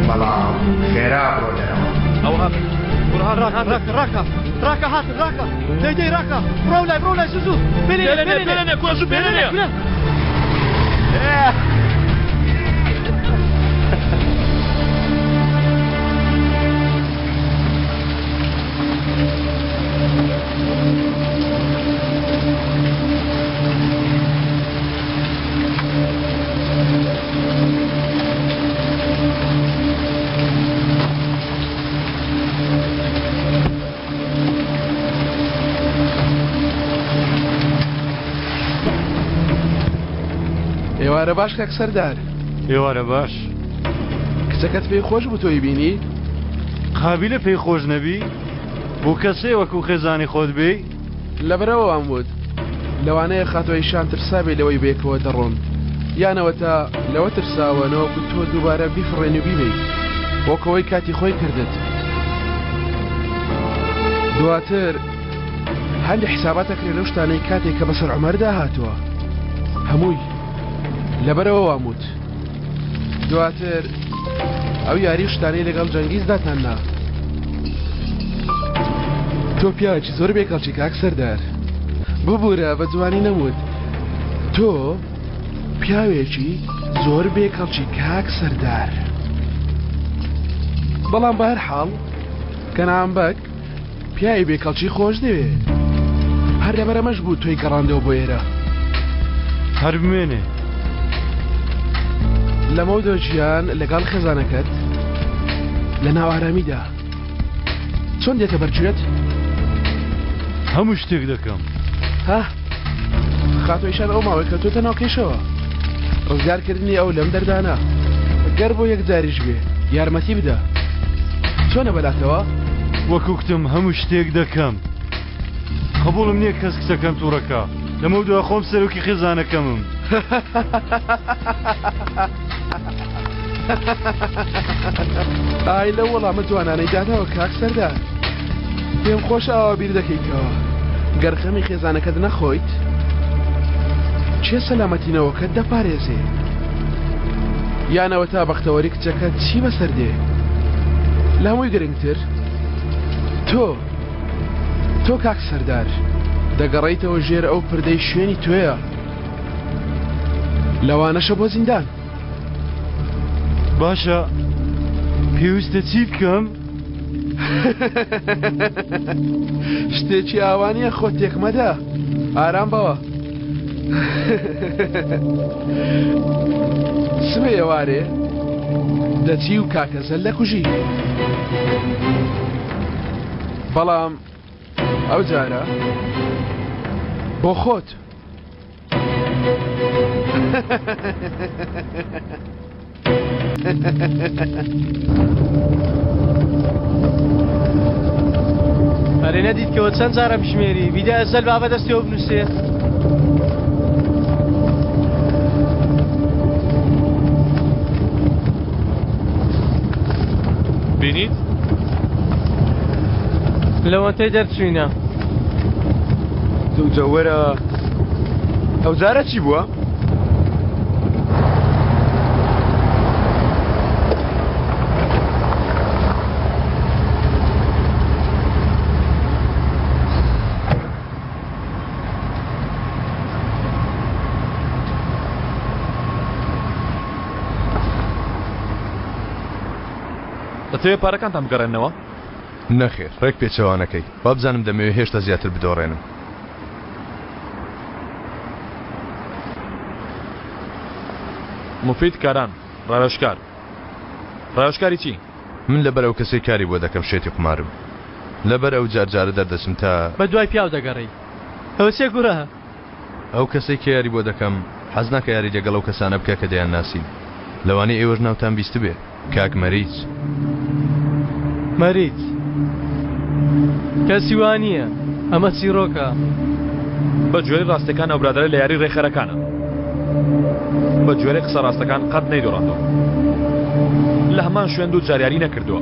بەڵام خێرا بڕۆ دەرەوە. ئەو هاتن. کوڕ هاتن ڕاکە هاتن. ڕاکە ڕاکە ڕاکە هاتن ڕاکە دەی دەی ڕاکە بڕۆ لای بڕۆ لای زوو زوو پێلێنێ پێلێنێ پێلێنێ پێلێنێ کوڕە زوو پێلێنێ پێلێنێ. کورە. ئێوارە باش کاک سەردار. ئێوارە باش. کچەکەت پێی خۆش بوو تۆی بینی؟ قابیلە پێی خۆش نەبی؟ بۆ کەسێ وەکو خێزانی خۆت بێی؟ لەبەرئەوە وام وت لەوانەیە خاتوو ئەیشان ترسابێ لەوەی بەیەکەوە دەڕۆن یان ئەوەتا لەوە ترساوە نەوەکو تۆ دووبارە بیفڕێنی و بیبەی وەک ئەوەی کاتی خۆی کردت. دواتر هەندێ حیسابات ئەکرێ لەو شتانەی کاتێک کە بەسەر عومەردا هاتووە هەمووی لەبەرئەوە وام وت. دواتر ئەو یاری و شتانەی لەگەڵ جەنگیز داتان نا. تۆ پیاوێکی زۆر بێکەڵکی کاک سەردار. ببورە بە جوانی نەموت. تۆ پیاوێکی زۆر بێکەڵکی کاک سەردار. بەڵام بە هەر حاڵ کەنعان بەگ پیاوی بێکەڵکی خۆش دەوێ. هەر لەبەر ئەمەش بوو تۆی گەڕاندەوە بۆ ئێرە. هەر بمێنێ. لەمەودوا ژیان لەگەڵ خێزانەکەت لە ناو ئارامیدا. چۆن دێتە بەر گوێت؟ هەموو شتێک دەکەم. ها خاتۆ ئیشان ئەو ماوەی کەوتۆتە ناو کێشەوە. ڕزگارکردنی ئەو لەم دەردانە گەر بۆ یەک جاریش بێ یارمەتی بدە. چۆنە بەلاتەوە؟ وەک وتم هەموو شتێک دەکەم. قبوڵم نییە کەس کچەکەم تووڕەکا. لەمەودوا خۆم سەرۆکی خێزانەکەمم. ئای لەو وەڵامە جوانانەی داتەوە کاک سەردار. پێم خۆشە ئاوا بیر دەکەیتەوە. گەر خەمی خێزانەکەت نەخۆیت، کێ سەلامەتی نەوەکەت دەپارێزێ؟ یان ئەوەتا بەختەوەری کچەکەت چی بەسەر دێ؟ لە هەمووی گرنگتر تۆ، تۆ کاک سەردار، دەگەڕێیتەوە ژێر ئەو پردەی شوێنی تۆیە. لەوانەشە بۆ زیندان. باشە پێویستە چی بکەم؟ شتێکی ئاوا نییە خۆ تێک مەدە ئارام بەوە سبێ ئێوارێ دەچی و کاکە زەل دەکوژی بەڵام ئەو جارە بۆ خۆت ئەرێ نەدیت کەەوە چەند جارە بژمێری بیدە ئەزەل با بەدەستەوە بنووسێ. بینیت؟ لەوەتەی دەرچوینە. دووجە وەرە ئەوجارە چی بووە؟ دەتەوێت پارەکانتان بگەڕێننەوە؟ نەخێر، ڕێک پێچەوانەکەی. وابزانم دەمەوێ هێشتا زیاتر بدۆڕێنم. موفید کاران، ڕاوێژکار. ڕاوێژکاری چی؟ من لەبەر ئەو کەسەی کاری بۆ دەکەم شێتی قومارم. لەبەر ئەو جار جارە دەردەچم تا. بە دوای پیاو دەگەڕێی. ئەوە چیە کوڕە؟ ئەو کەسەی کە یاری بۆ دەکەم حەز ناکا یاری لەگەڵ ئەو کەسانە بکا کە دەیانناسین. لەوانەیە ئێوەش ناوتان بیستبێ. کاک مەریچ. مەریچ. کەسی وا نییە. ئەمە چیڕۆکە. بە گوێرەی ڕاستیەکان ئەو برادەرە لە یاری ڕێکخەرەکانە. بە گوێرەی قسە ڕاستەکان قەت نەیدۆڕاندووە. لە هەمان شوێن دوو جار یاری نەکردووە.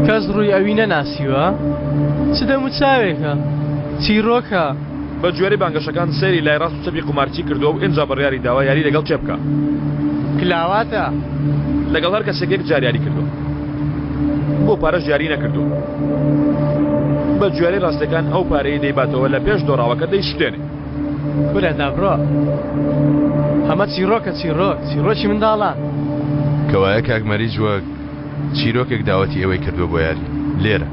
کەس ڕووی ئەوی نەناسیوە؟ چ دەموچاوێکە؟ چیڕۆکە. بە گوێرەی بانگەشەکان سەیری لای ڕاست و چەپی قومارچی کردووە و ئینجا بڕیاری داوە یاری لەگەڵ کێ بکا. کلاواتە. لەگەڵ هەر کەسێک یەک جار یاری کردووە. بۆ پارەش یاری نەکردووە. بە گوێرەی ڕاستیەکان ئەو پارەیەی دەیباتەوە لە پێش دۆڕاوەکە دەیسوتێنێ. کورە دابڕۆ. ئەمە چیڕۆکە چیڕۆک، چیڕۆکی منداڵان. کەوایە کاک مەریج وەک چیرۆکێک داوەتی ئێوەی کردووە بۆ یاری لێرە.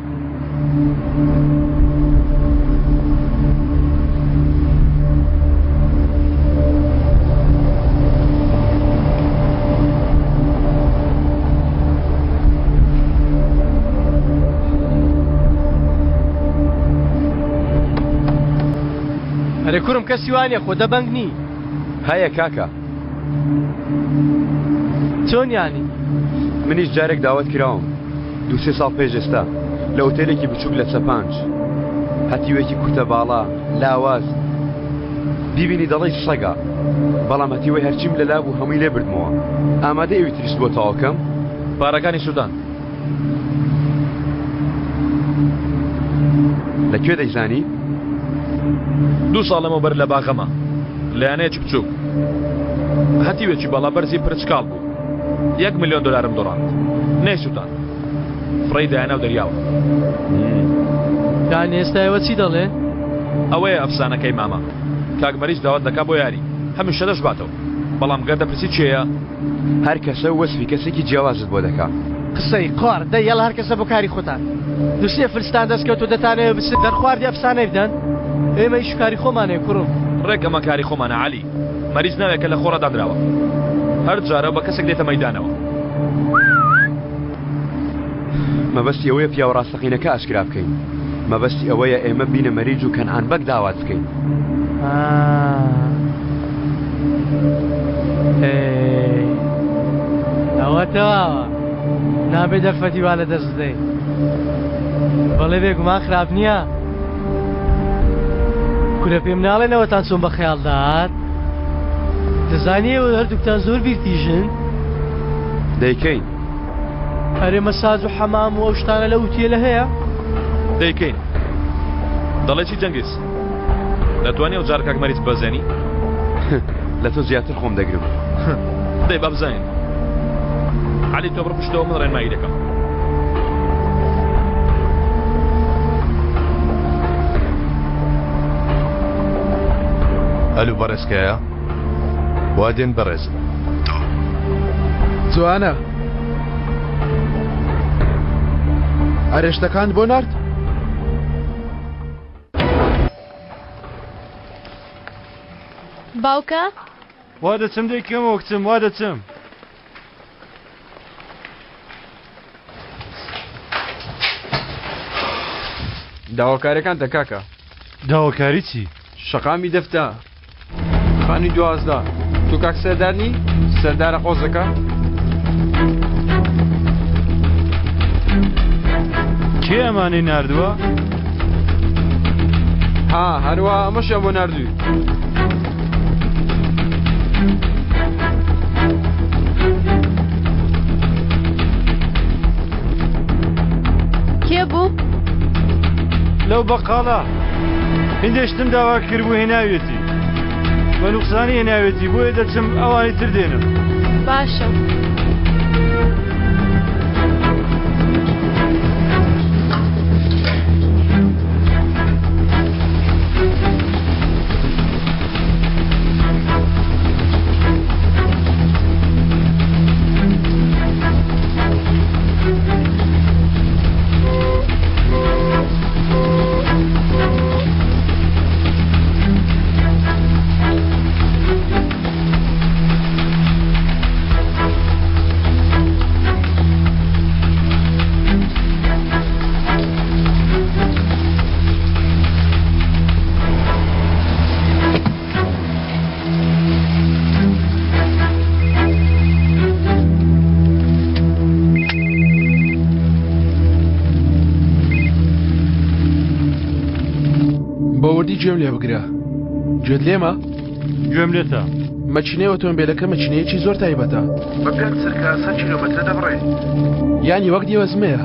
ئەرێ کورم کەسی وانە خۆ دەبەنگ نی. هەیە کاکە. چۆن یانی؟ منیش جارێک داوەت کراوم دوو سێ ساڵ پێش ئێستا لە ئوتێلێکی بچووک لە چەپانج هەتیوێکی کورتە باڵا لاواز بیبینی دەڵێی سەگە بەڵام هەتیوەی هەرچیم لەلا بوو هەمووی لێ بردمەوە ئامادەی ئەوی تریشت بۆ تەواو کەم؟ پارەکانی سوتاند. لە کوێ دەیزانی؟ دوو ساڵ لەمەوبەر لە باغەمە لە یانەیەکی بچووک هەتیوێکی باڵا بەرزی پرچکاڵ بوو یەک ملیۆن دۆلارم دۆڕاند نەیسوتاند. فڕێی دایە ناو دەریاوە. یانی ئێستا ئێوە چی دەڵێن؟ ئەوەیە ئەفسانەکەی مامە. کاک مەریج داوات دەکا بۆ یاری. هەمیشە دەشباتەوە. بەڵام گەر دەپرسی کێیە؟ هەر کەسە و وەسفی کەسێکی جیاوازت بۆ دەکا. قسەی قۆڕ، دەی یەڵا هەر کەسە بۆ کاری خۆتان. دوسێ فلستان دەست کەوت و دەتانەوێ بچن دەرخواردی ئەفسانەی بدەن؟ ئێمە ئیش و کاری خۆمانەیە کوڕم. ڕێک ئەمە کاری خۆمانە عەلی. مەریج ناوێکە لە خۆڕا دانراوە. هەر جارە و بە کەسێک دێتە مەیدانەوە. مەبەستی ئەوەیە پیاوە ڕاستەقینەکە ئاشکرا بکەین. مەبەستی ئەوەیە ئێمە بینە مەریج و کەنعان بەگ داوات بکەین. ئەوە تەواوە. نابێ دەرفەتی وا لەدەست بدەین. بەڵێ بێگومان خراپ نییە. کورە پێم ناڵێن ئەوەتان چۆن بە خەیاڵ داهات؟ دەزانی ئێوە هەردووکتان زۆر بیرتیژن؟ دەیکەین. ئەرێ مەساج و حەمام و ئەو شتانە لە ئوتێلە هەیە؟ دەیکەین. دەڵێ چی جەنگیز؟ دەتوانی ئەو جار کاک مەریج ببەزێنی؟ لە تۆ زیاتر خۆم دەگرم. دەی با بزانین. عەلی تۆ بڕ پشتەوە من ڕێنمایی دەکەم. ئەلو بەڕێز کایە؟ وا دێن بەڕێزم. جوانە. ئەرێ شتەکانت بۆ نارد؟ باوکە؟ وا دەچم دەیکەمەوە کچم وا دەچم. داواکاریەکانتە کاکە. داواکاری چی؟ شەقامی دەفتە خانی 12 تۆ کاک سەردار نی؟ سەردارە قۆزەکە؟ کێ ئەمانەی ناردووە؟ ها هەروە ئەمەشیان بۆ ناردووی. کێ بوو؟ لەو بەقاڵە هندێ شتم داوا کردبوو هێناویەتی بە نوقسانی هێناوێتی بۆیە دەچم ئەوانی تر دێنم. باشە. بە وردی گوێم لێ بگرە گوێت لێمە؟ گوێم لێتە. مەکینەی ئۆتۆمبیلەکە مەکینەیەکی زۆر تایبەتە. بە پێنج چرکە سەد کیلۆمەترە دەبڕێ. یانی وەک دێوەزمەیە.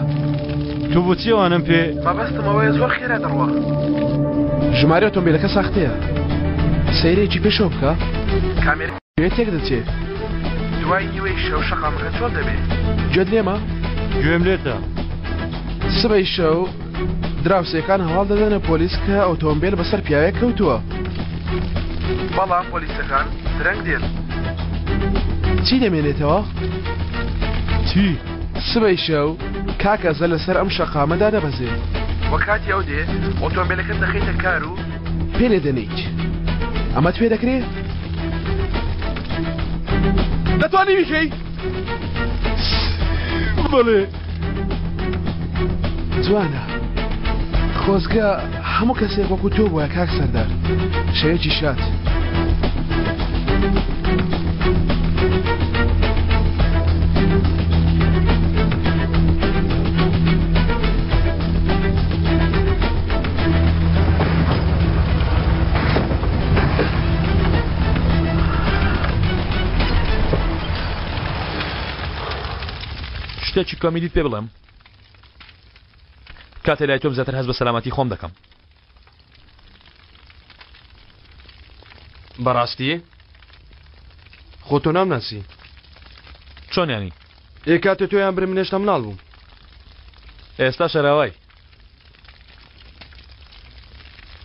تۆ بۆچی ئەوانەم پێ؟ مەبەستم ئەوەیە زۆر خێرا دەڕوا. ژمارەی ئۆتۆمبیلەکە ساختەیە. سەیرێکی پێشەوە بکە. کامێرەی کوێ تێک دەچێ. دوای نیوەی شەو شەقامەکە چۆن دەبێ؟ گوێت لێمە؟ گوێم لێتە. سبەی شەو دراوسێکان هەواڵ دەدەنە پۆلیس کە ئۆتۆمبێل بەسەر پیاوێک کەوتووە. بەڵام پۆلیسەکان درەنگ دێن. چی دەمێنێتەوە؟ چی؟ سبەی شەو کاک ئەزە لەسەر ئەم شەقامە دادەبەزێ. وە کاتی ئەو دێ ئۆتۆمبێلەکەت دەخەیتە کار و. پێ لێ دەنێیت. ئەمەت پێ دەکرێ؟ دەتوانی بیکەی؟ بەڵێ. جوانە. خۆزگە هەموو کەسێک وەکو تۆ بووە کاک سەردار. شەوێکی شاد. شتێکی کۆمیدیت پێ بڵێم کاتێ لای تۆم زیاتر هەست بە سەلامەتی خۆم دەکەم بەڕاستی خۆ تۆ نامناسی چۆن ینی ئێ کاتێ تۆیان برم من هێشتا مناڵ بووم. ئێستا شەراوای.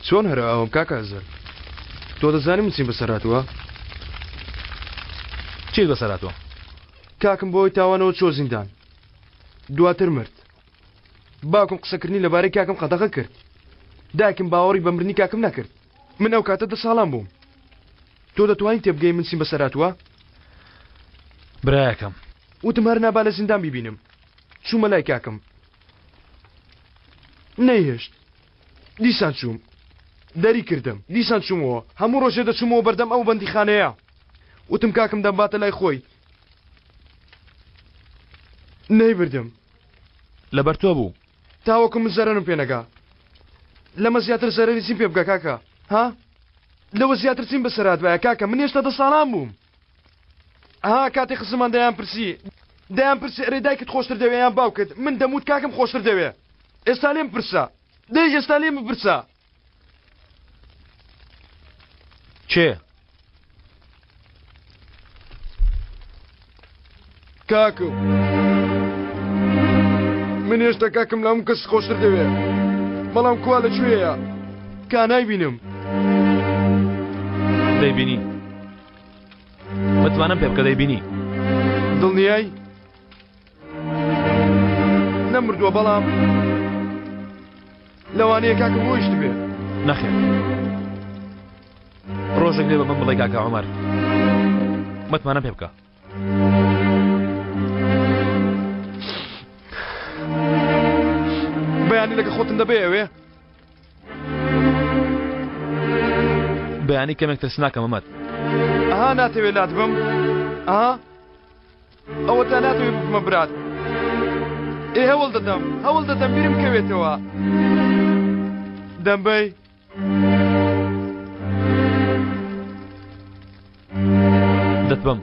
چۆن هەرە ئاوم کاکە ئەزەل؟ تۆ دەزانی من چیم بەسەر هاتووە؟ چیت بەسەر هاتووە؟ کاکم بەهۆی تاوانەوە چووە زیندان. دواتر مرد. باوکم قسەکردنی لەبارەی کاکم قەدەغە کرد. دایکم باوەڕی بە مردنی کاکم نەکرد. من ئەو کاتە دە ساڵان بووم. تۆ دەتوانی تێبگەی من چیم بەسەر هاتووە؟ برایەکەم. وتم هەر نا با لە زیندان بیبینم. چوومە لای کاکم. نەیهێشت. دیسان چووم. دەری کردم. دیسان چوومەوە. هەموو ڕۆژێ دەچوومەوە بەردەم ئەو بەندیخانەیە. وتم کاکم دەمباتە لای خۆی. نەیبردم. لەبەر تۆ بوو. تاوەکو من زەرەرم پێ نەگا. لەمە زیاتر زەرەری چیم پێ بگا کاکە؟ ها؟ لەوە زیاتر چیم بەسەر هاتبایە کاکە؟ من هێشتا دە ساڵان بووم. ئەها کاتێ خزممان دەیان پرسی دەیان پرسی ئەرێ دایکت خۆشتر دەوێ یان باوکت؟ من دەموت کاکم خۆشتر دەوێ. ئێستا لێم پرسە. دەی ئێستا لێم بپرسە. کێ؟ کاکم من هێشتا کاکم لە هەموو کەس خۆشتر دەوێ بەڵام کوا لە کوێیە کا نایبینم دەیبینی متمانەم پێ بکە دەیبینی دڵنیای نەمردووە بەڵام لەوانەیە کاکم ڕۆیشتبێ نەخێر ڕۆژێک لێ بە من بڵێ کاکە عومەر متمانەم پێ بکە. بەیانی لەگە خۆتم دەبێ ئەوێ؟ بەیانی کەمێک ترسناکە مەمەد. ئەها ناتەوێ لات بم؟ ئەها ئەوە تا ناتەوێ ببمە برات. ئێ هەوڵ دەدەم هەوڵ دەدەم بیرم کەوێتەوە. دەمبەی دەتبەم.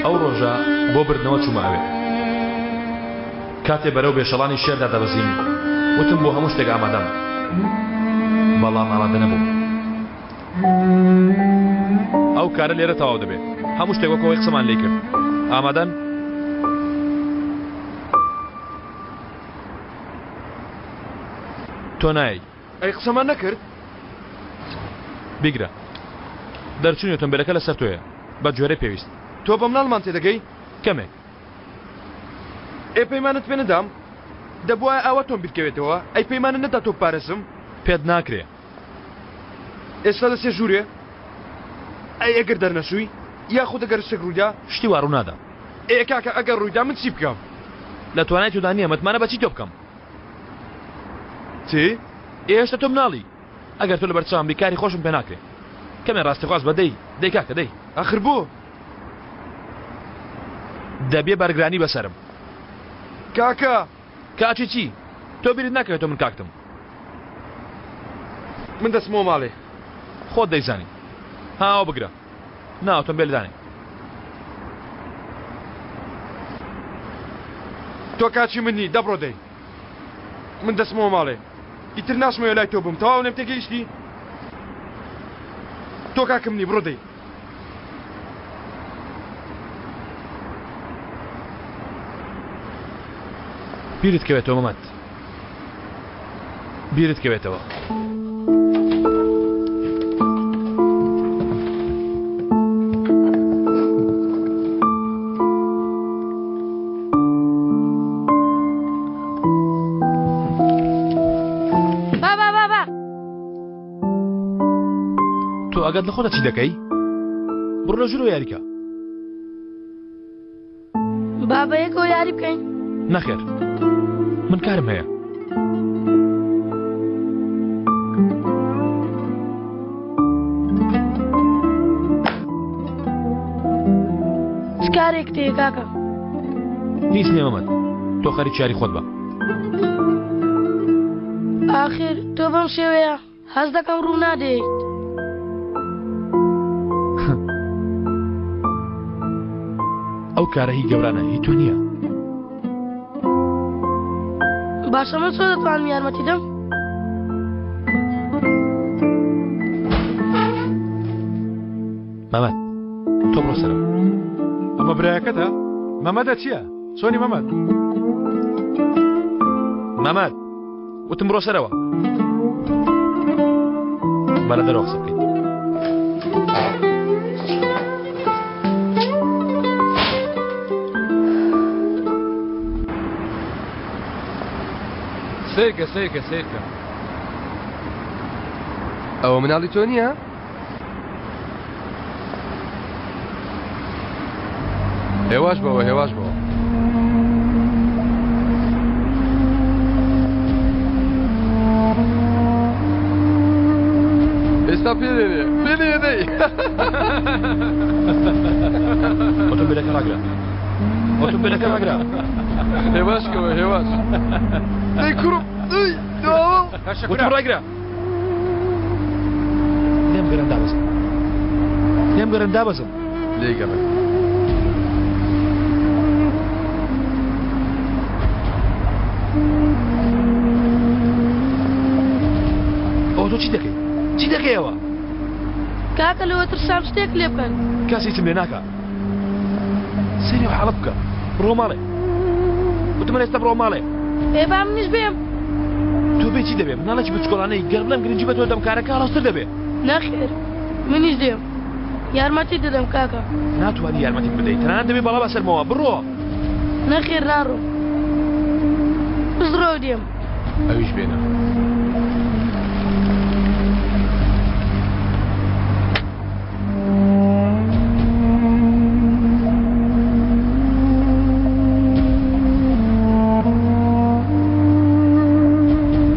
ئەو ڕۆژە بۆ بردنەوە چوومە ئەوێ. کاتێ بەرەو بێشەڵانی شێردا دەبەزیم، وتم بۆ هەموو شتێک ئامادەم. بەڵام ئامادە نەبووم. ئەو کارە لێرە تەواو دەبێ. هەموو شتێک وەک ئەوەی قسەمان لێی کرد. ئامادەن؟ تۆ نایەی. ئەی قسەمان نەکرد؟ بیگرە. دەرچوونی ئۆتۆمبێلەکە لەسەر تۆیە. بە گوێرەی پێویست. تۆ بە مناڵمان تێدەگەی؟ کەمێک. ئێ پەیمانت پێ نەدام؟ دەبوایە ئاوا تۆم بیرکەوێتەوە ئەی پەیمانت نەدا تۆ بپارێزم؟ پێت ناکرێ. ئێستا دەچیە ژوورێ؟ ئەی ئەگەر دەرنەچووی؟ یاخود ئەگەر شتێک ڕوویدا؟ شتی وا ڕوونادا. ئێ کاکە ئەگەر ڕوویدا من چی بکەم؟ لە توانای تۆدا نییە متمانە بە چی تۆ بکەم؟ چی؟ ئێ هێشتا تۆ مناڵی. ئەگەر تۆ لەبەر چاوم بی کاری خۆشم پێ ناکرێ. کەمێ ڕاستیخواز بە دەی، دەی کاکە دەی. ئاخر بۆ؟ دەبێ بارگرانی بەسەرم. کاکە! کاکی چی؟ تۆ بیرت ناکەوێتەوە من کاکتم. من دەچمەوە ماڵێ. خۆت دەیزانی. ها ئەوە بگرە. نا ئۆتۆمبێل دانێ. تۆ کاکی من نی، دەبڕۆ دەی. من دەچمەوە ماڵێ. ئیتر ناچمەوە لای تۆ بم. تەواو لێم تێگەیشتی؟ تۆ کاکم نی، بڕۆ دەی. بیرت کەوێتەوە مەمەد. بیرت کەوێتەوە. بابا بابا تۆ ئاگات لە خۆتە چی دەکەی؟ بڕۆ لە ژوورەوە یاریکە. با بەیەکەوە یاری بکەین؟ نەخێر من کارم هەیە. چ کارێکت هەیە کاکە؟ هیچ نییە مەمەد تۆ خەریکی یاری خۆت بە. ئاخر تۆ بەم شێوەیە هەست دەکەم ڕوو نادەیت. ئەو کارە هی گەورانە هی تۆ نییە. باشە من چۆن دەتوانم یارمەتی دەم؟ مەمەد تۆ بڕۆ سەرەوە. ئەمە برایەکەتە؟ مەمەدە چییە؟ چۆنی مەمەد؟ مەمەد وتم بڕۆ سەرەوە. با لە دەرەوە قسە بکەین. سەیرکە سەیرکە سەیرکە. ئەوە مناڵی تۆ نییە؟ هێواش بەوە هێواش بەوە. ئێستا پێ دێنێ پێ دێنێ دەی. ئۆتۆمبیلەکە ڕاگرە ئۆتۆمبیلەکە ڕاگرە. هێواش کەوە هێواش. دەی کوڕم دەی داوە. وتم ڕاگرە. لێم گەرم دابەزم لێم گەرم دابەزم لێی گەڕێ. ئەوە تۆ چی دەکەی چی دەکەیەوە کاکە لەوە ترسام شتێک لێ بکەن کەس هیچم لێ ناکا سەیری ئەو حاڵە بکە بڕۆ ماڵێ وتم من ئێستا بڕۆ ماڵێ ئێ با منیش بێم تۆ بێ چی دەبێ مناڵێکی بچکۆڵانەی گەر بڵێم گرنگی بە تۆ دەم کارەکە ئاڵۆزتر دەبێ نەخێر منیش دێم یارمەتی دەدەم کاکە. ناتوانی یارمەتیم بدەی تەنانەت دەبێ بەڵا بەسەرمەوە بڕۆ. نەخێر ناڕۆم بزڕۆ دێم. ئەویش بێنە.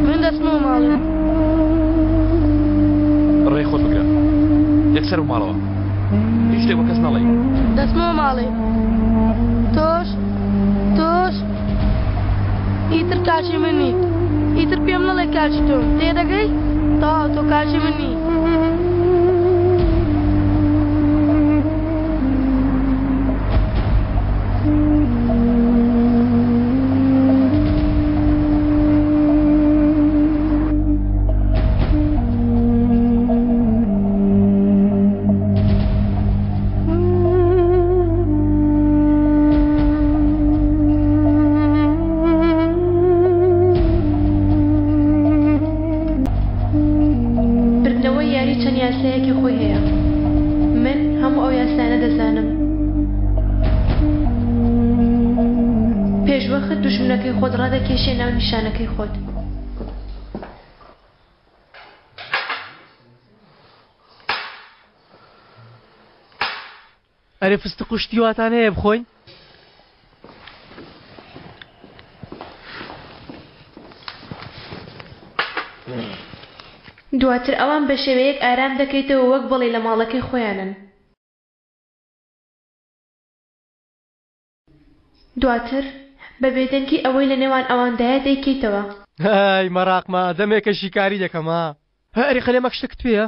من دەچمەوە ماڵێ. ڕێی خۆت بگرە یەکسەر و ماڵەوە هیچ شتێک بە کەس نەڵێی. دەچمەوە ماڵێ تۆش تۆش ئیتر کاکی من نیت ئیتر پێم نەڵێ کاکی تۆم تێدەگەی تەواو تۆ کاکی من نیت. بردنەوەی یاری چەند یاسایەکی خۆی هەیە. من هەموو ئەو یاسایانە دەزانم. پێشوەخت. پێشوەخت دوژمنەکەی خۆت ڕادەکێشیە ناو نیشانەکەی خۆت. ئەرێ فستق و شتی واتان هەیە بخۆین؟ دواتر ئەوان بە شێوەیەک ئارام دەکەیتەوە وەک بڵێی لە ماڵەکەی خۆیانن. دواتر بە بێدەنگی ئەوەی لە نێوان ئەواندایە دەیکەیتەوە. هەی مەراقمە دەمێکە شیکاری دەکەم ها. ئەرێ قەلەمەک شتەکت پێیە؟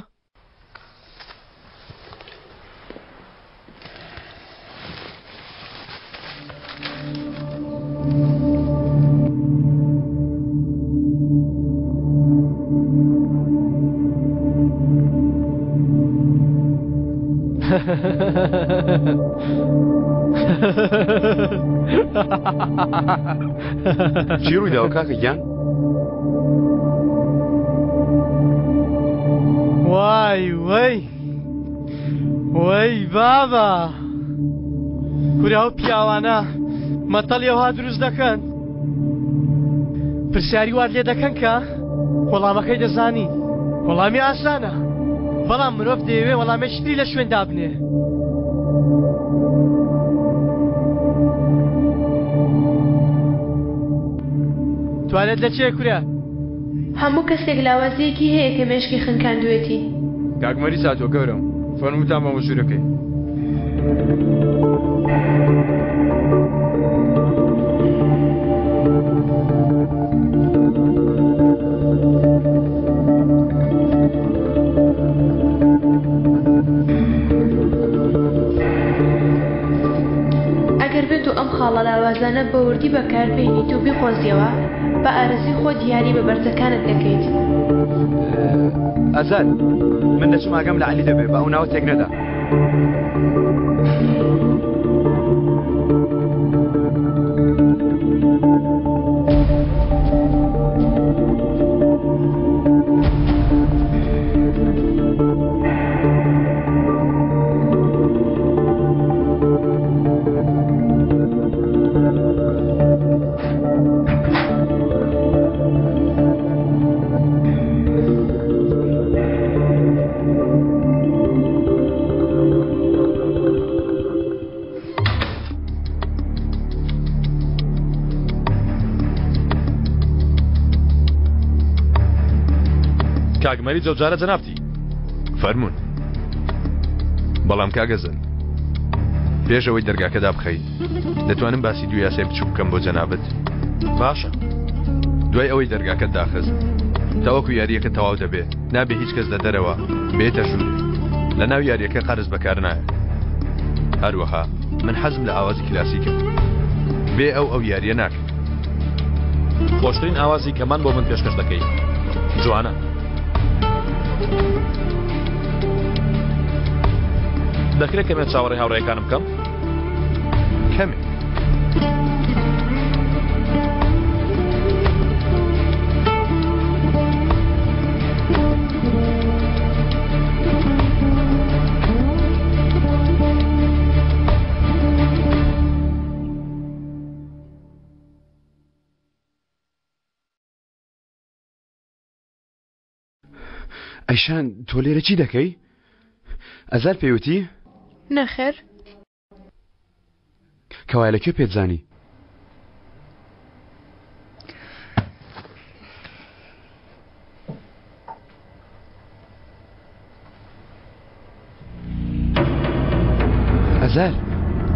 چی ڕوویداوە کاکە گیان؟ وای وەی وەی بابە کورە ئەو پیاوانە مەتەڵی ئەوها دروست دەکەن پرسیاری وات لێ دەکەن کە وەڵامەکەی دەزانی وەڵامی ئاسانە بەڵام مرۆڤ دەیەوێ وەڵامێکی تری لە شوێن دابنێ. توالێت لە چێ کورە؟ هەموو کەسێک لاوازییەکی هەیە کە مێشکی خنکاندوێتی. کاک مەریس هاتووە گەورەم فەرمووتان بەمە ژوورەکەی. ئەگەر بێت و ئەم خاڵە لاوازانە بە وردی بەکاربهێنیت و بیقۆزیەوە، بە ئارەزووی خۆت یاری بە بەرزەکانت دەکەیت. ئەزەل، من دەچم ئاگام لە عەلی دەبێ، با ئەو ناوە تێک نەدا. کاک مەریج ئەو جارە جەنابتی. فەرموون. بەڵام کاک ئەزەل پێش ئەوەی دەرگاکە دابخەی دەتوانم باسی دوو یاسای بچووک بکەم بۆ جەنابت؟ باشە. دوای ئەوەی دەرگاکەت داخست تاوەکو یارییەکە تەواو دەبێ نابێ هیچ کەس لە دەرەوە بێتە ژوورێ. لە ناو یارییەکە قەرز بەکار نایەت. هەروەها من حەزم لە ئاوازی کلاسیکە. بێ ئەو ئەو یارییە ناکەم. خۆشترین ئاوازی کەمان بۆ من پێشکەش دەکەی. جوانە. دەکرێت کەمێ چاوەڕێی هاوڕێیەکانم بکەم؟ کەمێک. ئەیشان تۆ لێرە چی دەکەی؟ ئەزار پێوتی؟ نەخێر. کەوایە لە کوێ پێت زانی؟ ئەزەل.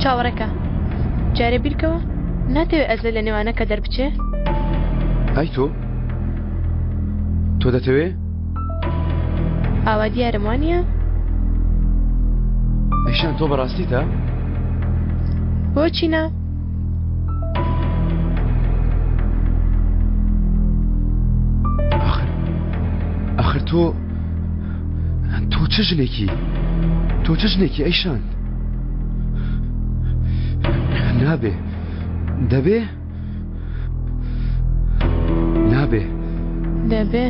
چاوەڕێکە. جارێ بیرکەوە ناتەوێ ئەزەل لە نێوانەکە دەربچێ؟ ئای تۆ؟ تۆ دەتەوێ؟ ئاوا دیارم وانییە؟ ئەیشان تۆ بەڕاستیتە؟ بۆچی نا؟ ئاخر ئاخر تۆ تۆ چ ژنێکی تۆ چ ژنێکی ئەیشان نابێ دەبێ نابێ دەبێ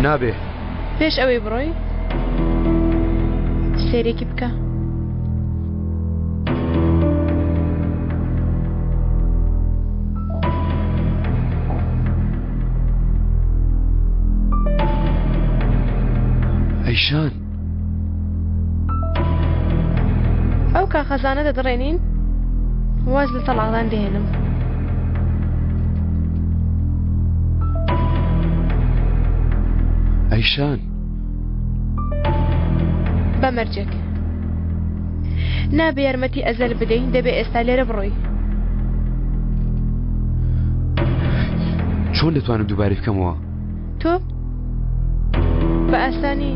نابێ پێش ئەوەی بڕۆی سەیرێکی بکە. ئەیشان. ئەو کاخەزانە دەدڕێنین واز لە تەڵاقدان دێنم. ئەیشان. بە مەرجێک. نابێ یارمەتی ئەزەل بدەی دەبێ ئێستا لێرە بڕۆی. چۆن دەتوانم دووبارەی بکەمەوە؟ تۆ بە ئاسانی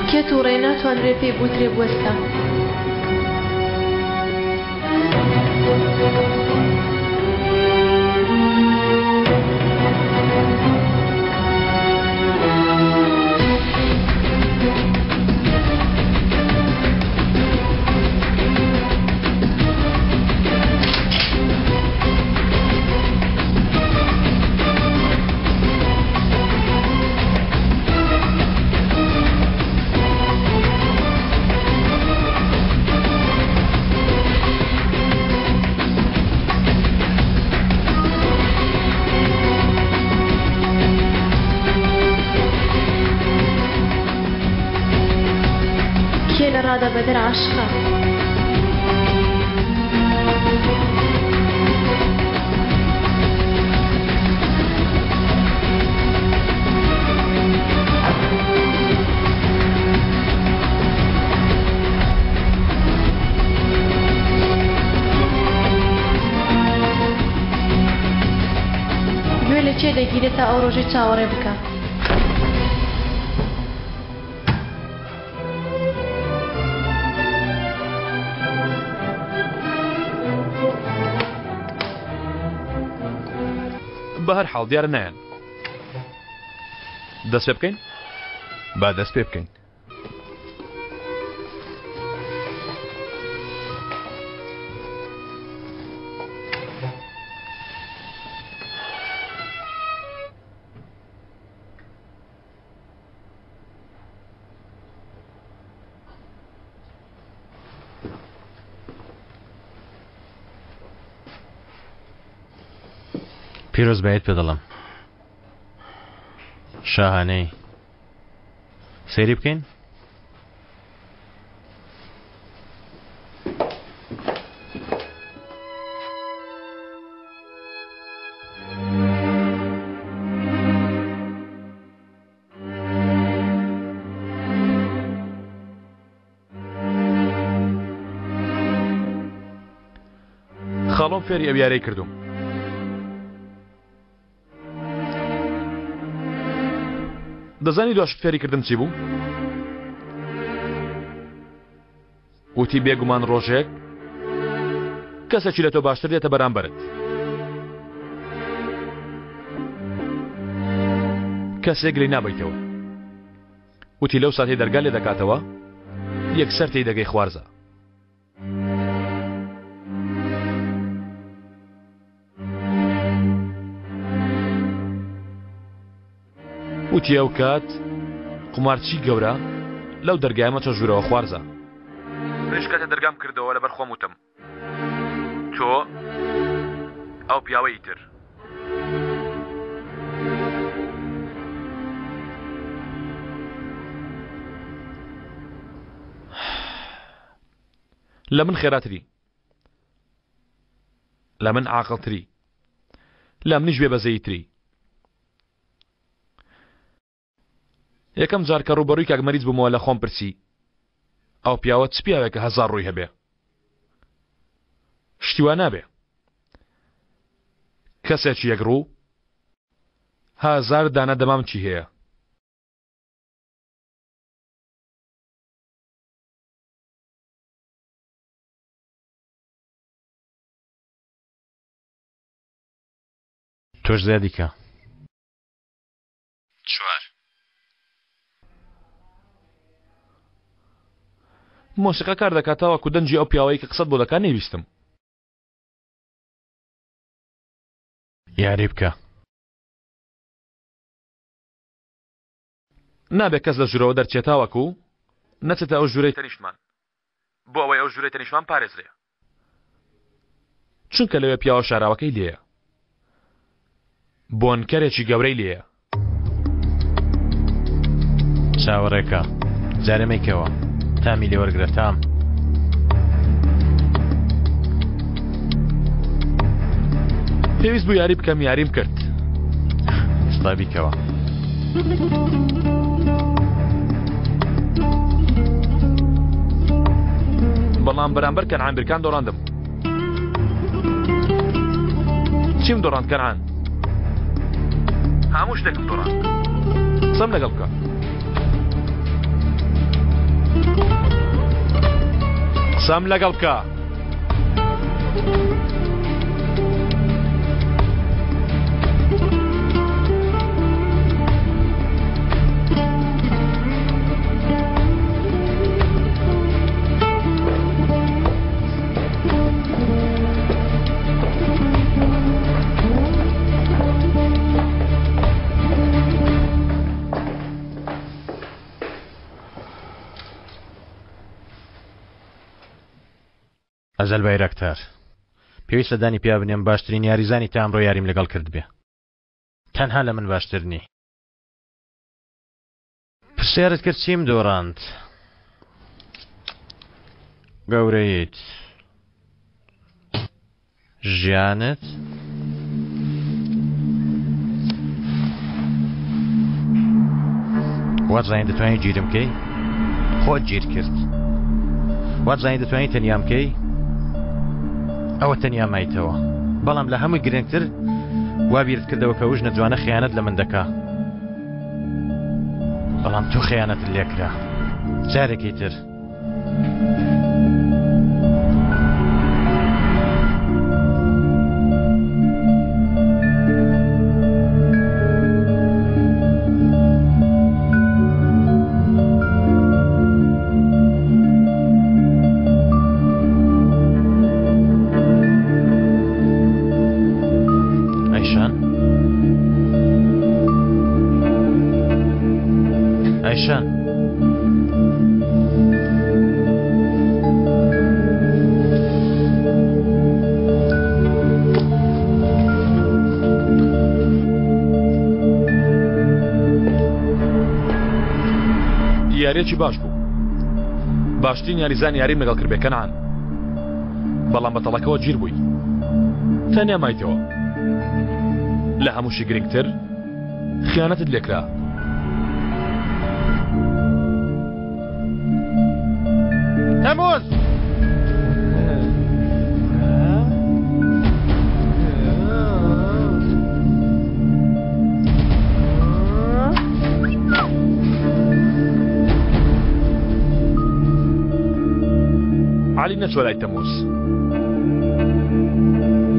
کێ توڕەیە ناتوانرێ پێی بوترێ بوەستە. کێ لە ڕادە بەدەر عاشقە؟ گوێ لە کێ دەگیرێت تا ئەو ڕۆژەی چاوەڕێ بکە. بە هەر حاڵ دیارە نایەن. دەست پێ بکەین؟ با دەست پێ بکەین. پیرۆزبایت پێ دەڵم شاهانەی سەیری بکەین خاڵۆم فێری ئەو یارەی کردوم. دەزانی دواشت فێری کردم چی بوو؟ وتی بێگومان ڕۆژێک کەسێکی لە تۆ باشتر دێتە بەرامبەرت. کەسێک لێی نابیتەوە. وتی لەو ساتەی دەرگا لێ دەکاتەوە یەکسەر تێی دەگەی خوارزە. وتی ئەو کات قومارچی گەورە لەو دەرگایە مەچە ژوورەوە خوارزە. منیش کاتێ دەرگام کردەوە لەبەر خۆم وتم تۆ ئەو پیاوە ئیتر. لە من خێراتری. لە من عاقڵتری. لە منیش بێ بەزەییتری. یەکەم جار کە ڕووبەڕووی کاک مەریج بوومەوە لە خۆم پرسی ئەو پیاوە چ پیاوێکە هەزار ڕووی هەبێ؟ شتی وا نابێ. کەسێکی یەک ڕوو هازار دانە دەمامکی هەیە. تۆش زیادی کە. چوار. مۆسیقا کار دەکات تاوەکو دەنگی ئەو پیاوەی کە قسەت بۆ دەکات نەیبیستم. یاری بکە. نابێ کەس لە ژوورەوە دەرچێ تاوەکو نەچێتە ئەو ژوورەی تەنیشتمان بۆ ئەوەی ئەو ژوورەی تەنیشتمان پارێزرێ چونکە لەوێ پیاوە شاراوەکەی لێیە بۆنکەرێکی گەورەی لێیە. چاوەڕێکە جارێ مەیکەوە تامی لێ وەرگرە تام. پێویست بوو یاری بکەم یاریم کرد. ئێستا بیکەوە. بەڵام بەرامبەر کەنعان بیرکان دۆڕاندم. چیم دۆڕاند کەنعان؟ هەموو شتێکم دۆڕاند. قسەم لەگەڵ بکە. قسەم لەگەڵ بکە. ئەزەل بایراکتار پێویستە دانی پیا بنێم باشترین یاریزانی تا ئەمڕۆ یاریم لەگەڵ کردبێ تەنها لە من باشتر نی. پرسیارت کرد چیم دۆڕاند؟ گەورەیت ژیانت؟ وات زانی دەتوانانی گیرم کەی؟ خۆت گیر کرد. وات زانی دەتوانانی تەنیام کەی؟ ئەوە تەنیا مایتەوە. بەڵام لە هەمووی گرنگتر وا بیرت کردەوە کە وژنە جوانە خیانەت لە من دەکا. بەڵام تۆ خەیانەتت لێکرا جارێکی تر. ئایشان ئایشان یاریەکی باش بوو باشترین یاریزان یاریم لەگەڵ کردبێ کەنعان بەڵام بە تەڵەکەوە گیر بووی تەنیا مایتەوە لە هەمووشی گرنگتر خیانەتت لێکرا. تەموز! عەلی نەچوە لای تەموز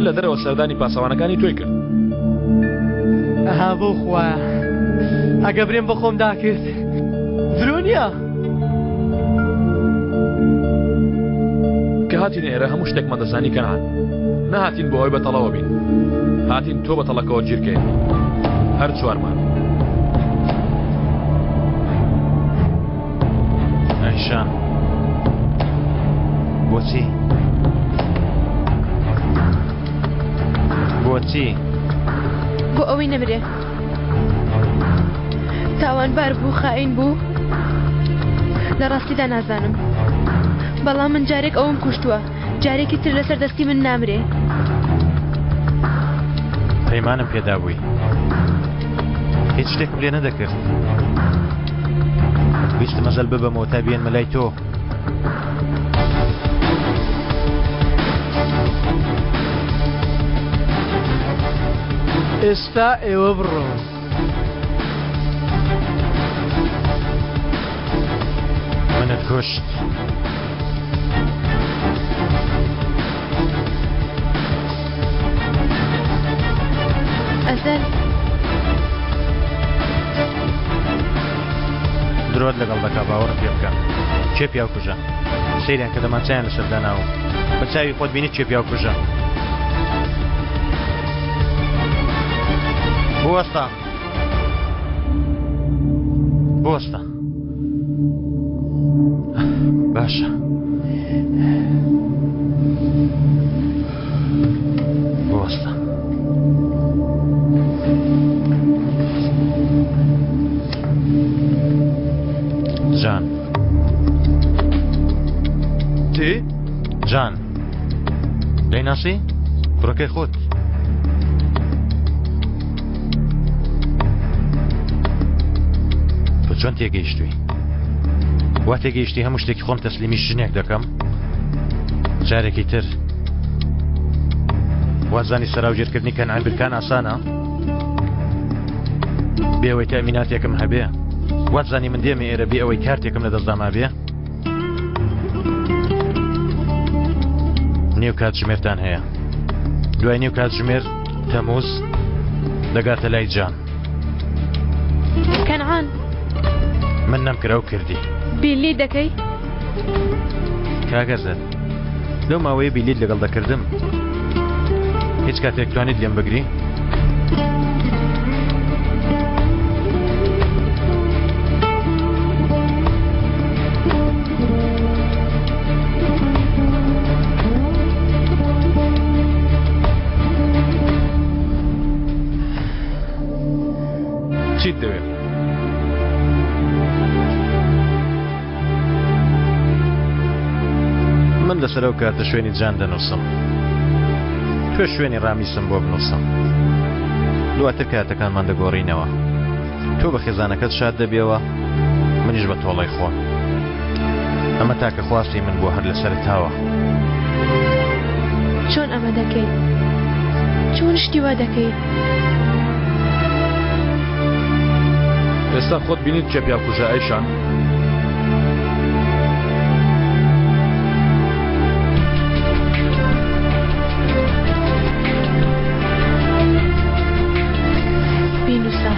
لە دەرەوە سەردانی پاسەوانەکانی تۆی کرد. ئەها بۆ خوایە ئەگە برێم بە خۆم داکرد درۆ نییە. کە هاتین ئێرە هەموو شتێکمان دەزانی کەنعان نەهاتین بۆ ئەوەی بە تەڵەوە بین هاتین تۆ بە تەڵەکەوە گیرکەین هەر چوارمان. ئایشان بۆچی بۆچی بۆ ئەوەی نەمرێ تاوانبار بوو خائین بوو لە ڕاستیدا نازانم بەڵام من جارێک ئەوم کوشتووە جارێکی تر لەسەر دەستی من نامرێ. پەیمانم پێدابووی هیچ شتێکم لێ نەدەکرد ویستم ئەزەل ببەمەوە تا بێنمە لای تۆ. ئێستا ئێوە بڕۆن. منت کوشت. ئەزەل. درۆت لەگەڵ دەکا باوەڕم پێ بکە. کێ پیاوکوژە؟ سەیریان کە دەمانچەیان لەسەر داناوم. بە چاوی خۆت بینیت کێ پیاوکوژە. بوەستە. بوەستە. باشە. بوەستە. جان. چی؟ جان. دەیناسی؟ کوڕەکەی خۆت. تۆ چۆن تێگەیشتووی؟ وا تێگەیشتی هەموو شتێکی خۆم تەسلیمی ژنێک دەکەم؟ جارێکی تر وازانی سەراوژێرکردنی کەنعان برکان ئاسانە؟ بێ ئەوەی تەئمیناتێکم هەبێ وازانی من دێمە ئێرە بێ ئەوەی کارتێکم لە دەستدا مابێ؟ نیو کاتژمێرتان هەیە دوای نیو کاتژمێر تەموز دەگاتە لای جان کەنعان من نەمکرا و کردی بیلی دەکەی؟ کاگەزەر لەو ماوەیە بیلیت لەگەڵ دەکردم هیچ کاتێک توانیت لێم بگری؟ چیت دەوێت؟ من لەسەر ئەو کارتە شوێنی جان دەنووسم تۆ شوێنی ڕامیسم بۆ بنووسم دواتر کارتەکانمان دەگۆڕینەوە تۆ بە خێزانەکەت شاد دەبیەوە منیش بە تۆڵەی خۆم ئەمە تاکە خواستی من بۆ هەر لە سەرەتاوە. چۆن ئەمە دەکەی؟ چۆن شتی وا دەکەی؟ ئێستا خۆت بینیت کێ پیاوکوژە ئەیشان؟ بینوسە.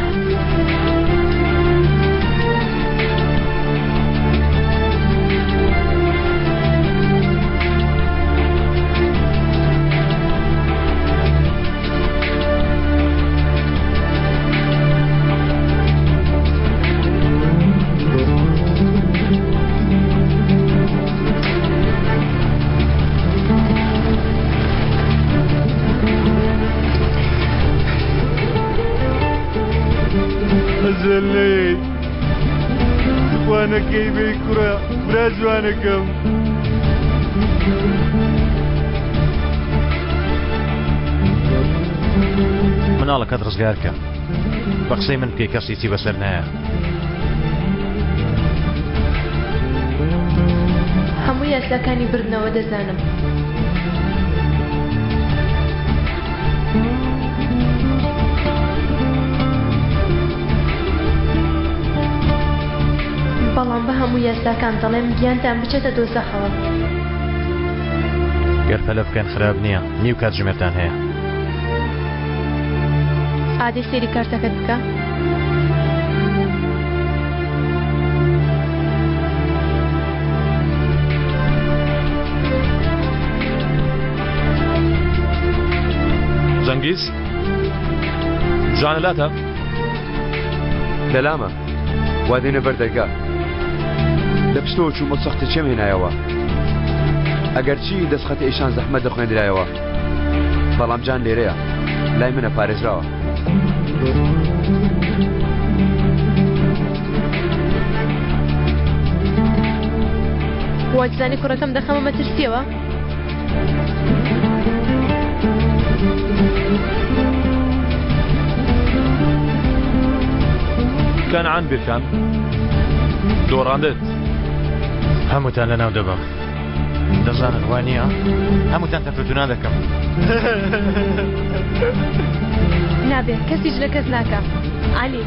ئەزەل نەیەی تخوا نەکەی بەی کوڕە برا جوانەکەم. مناڵەکەت ڕزگار کە بە قسەی من بکەی کەسی چی بەسەر نایە. هەموو یاساکانی بردنەوە دەزانم. بەڵام بە هەموو یاساکان دەڵێم گیانتان بچێتە دۆزەخەوە. گەر پەلە بکەن خراپ نییە نیو کاتژمێرتان هەیە. ئادەی سەیری کارتەکەت بکە. جەنگیز جانە لاتە؟ لەلامە وا دێنە بەر دەرگا لە پشتەوە چوومە سەختە چێم هێنایەوە ئەگەرچی دەستخەتی ئیشان زەحمەت دەخوێندرایەوە بەڵام جان لێرەیە لای منە پارێزراوە. واتزانی کوڕەکەم دەخەمە مەترسیەوە؟ کەنعان بیرکان دۆڕاندت. هەمووتان لەناو دەبەم. دەزانن وا نییە؟ هەمووتان تەفرتونا دەکەم. نابێ کەسیش لە کەس ناکا عەلی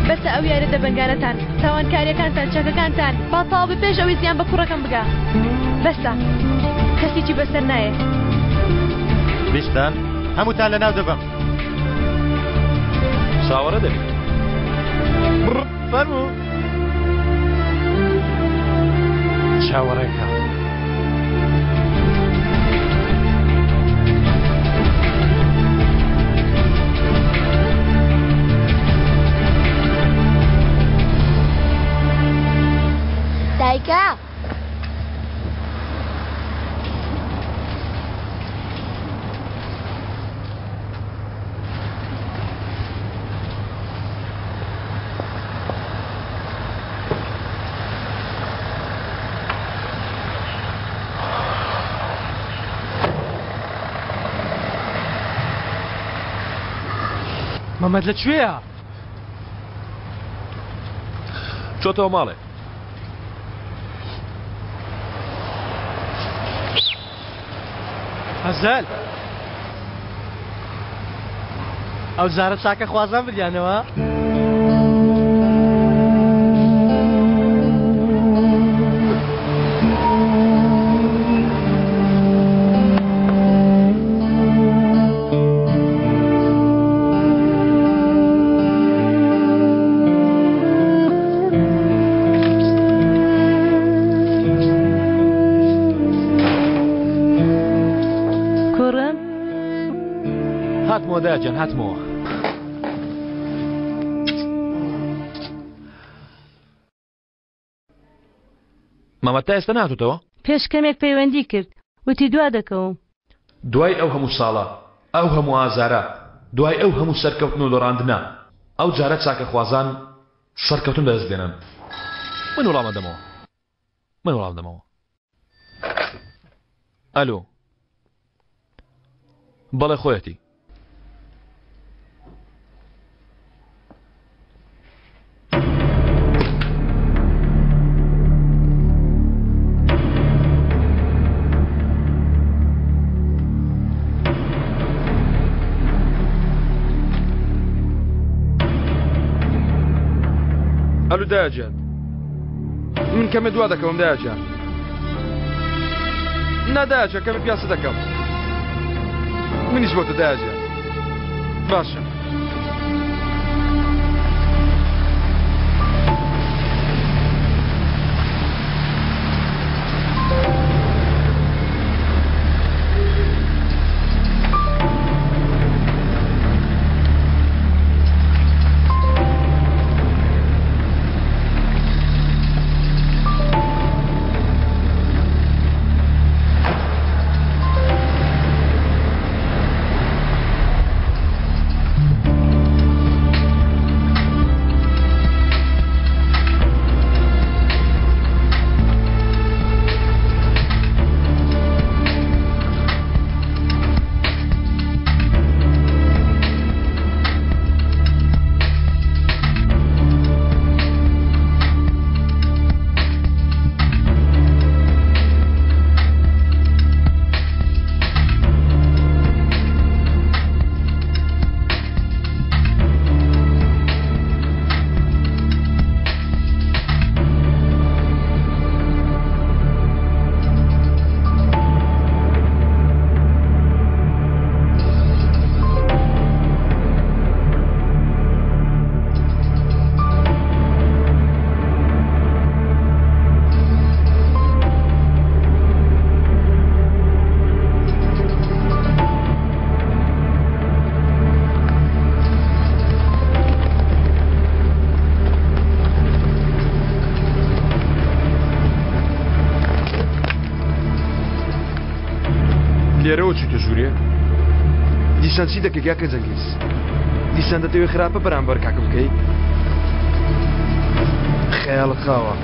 بەسە ئەو یارە دەبەنگانەتان تاوانکاریەکانتان چەکەکانتان با تەواو بێ پێش ئەوەی زیان بە کوڕەکەم بگا بەسە کەسیچی بەسەر نایێ. بیستان هەمووتان لەناو دەبەم. چاوەڕێ دەبین. فەرموو. چاوەڕێکە. دایکە! مەمەد لە کوێیە؟ چۆتەوە ماڵێ. هەزەل ئەو جارە چاکە خوازان بریانەوە؟ کوڕم هاتمەوە داجان هاتمەوە. مامە تا ئێستا نهاتوتەوە؟ پێش کەمێک پەیوەندی کرد وتی دوا دەکەوم. دوای ئەو هەموو ساڵە، ئەو هەموو ئازارە، دوای ئەو هەموو سەرکەوتن و دۆڕاندنە، ئەو جارە چاکەخوازان سەرکەوتن بەدەست دێنن. من وەڵام ئەدەمەوە. من وەڵام دەمەوە. ئەلۆ. بەڵێ خۆیەتی. ئەلو دایە گیان من کەمێ دوا دەکەوم دایە گیان نا دایە گیان کەمێ پیاسە دەکەم منیش بۆتە دایە گیان باشە لێرەوە چوویتە ژوورێ؟ دیسان چی دەکەی کاکە جەنگیز؟ دیسان دەتەوێ خراپە بەرامبەر کاکە بکەی؟ خەیاڵت خاوە.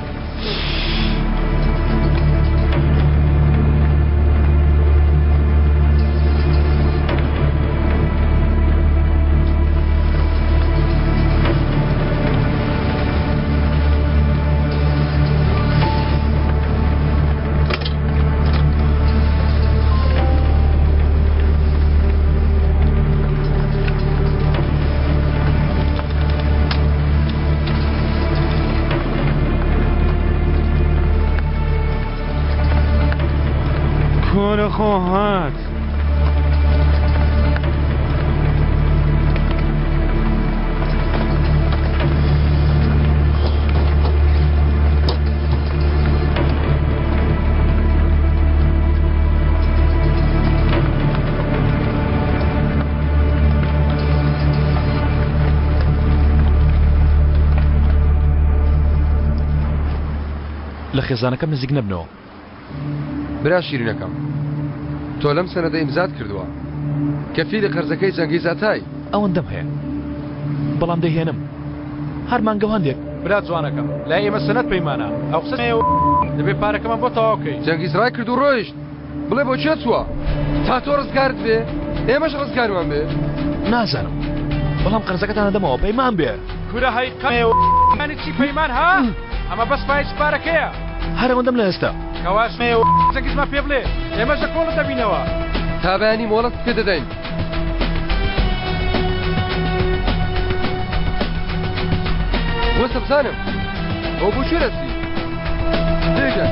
کۆرە خۆ هات. لە خێزانەکەم نزیک نەبنەوە. برا شیرینەکەم تۆ لەم سەنەدە ئیمزات کردووە کەفیلی قەرزەکەی جەنگیز ئەتای. ئەوەندەم هەیە بەڵام دەیهێنم هەر مانگە و هەندێک. برا جوانەکەم لای ئێمە سەنەد پەیمانە ئەو قسە دەبێ پارەکەمان بۆ تەواو کەی. جەنگیز ڕای کرد و ڕۆیشت. بڵێ بۆ کوێ چووە؟ تا تۆ ڕزگارت بێ ئێمەش ڕزگارمان بێ. نازانم بەڵام قەرزەکەتان ئەدەمەوە پەیمان بێ. کورە هەی قەیانی چی پەیمان ها؟ ئەمە بەس پایز پارەکەیە. هەر ئەوەندەم لە ئێستا. کەواش جەنگیزمان پێ بڵێ ئێمەش لە کۆڵت دەبینەوە. تا بەیانی مۆڵەتت پێ دەدەین. وەستە بزانم ئەوە بۆ کوێ دەچی؟ تێگە.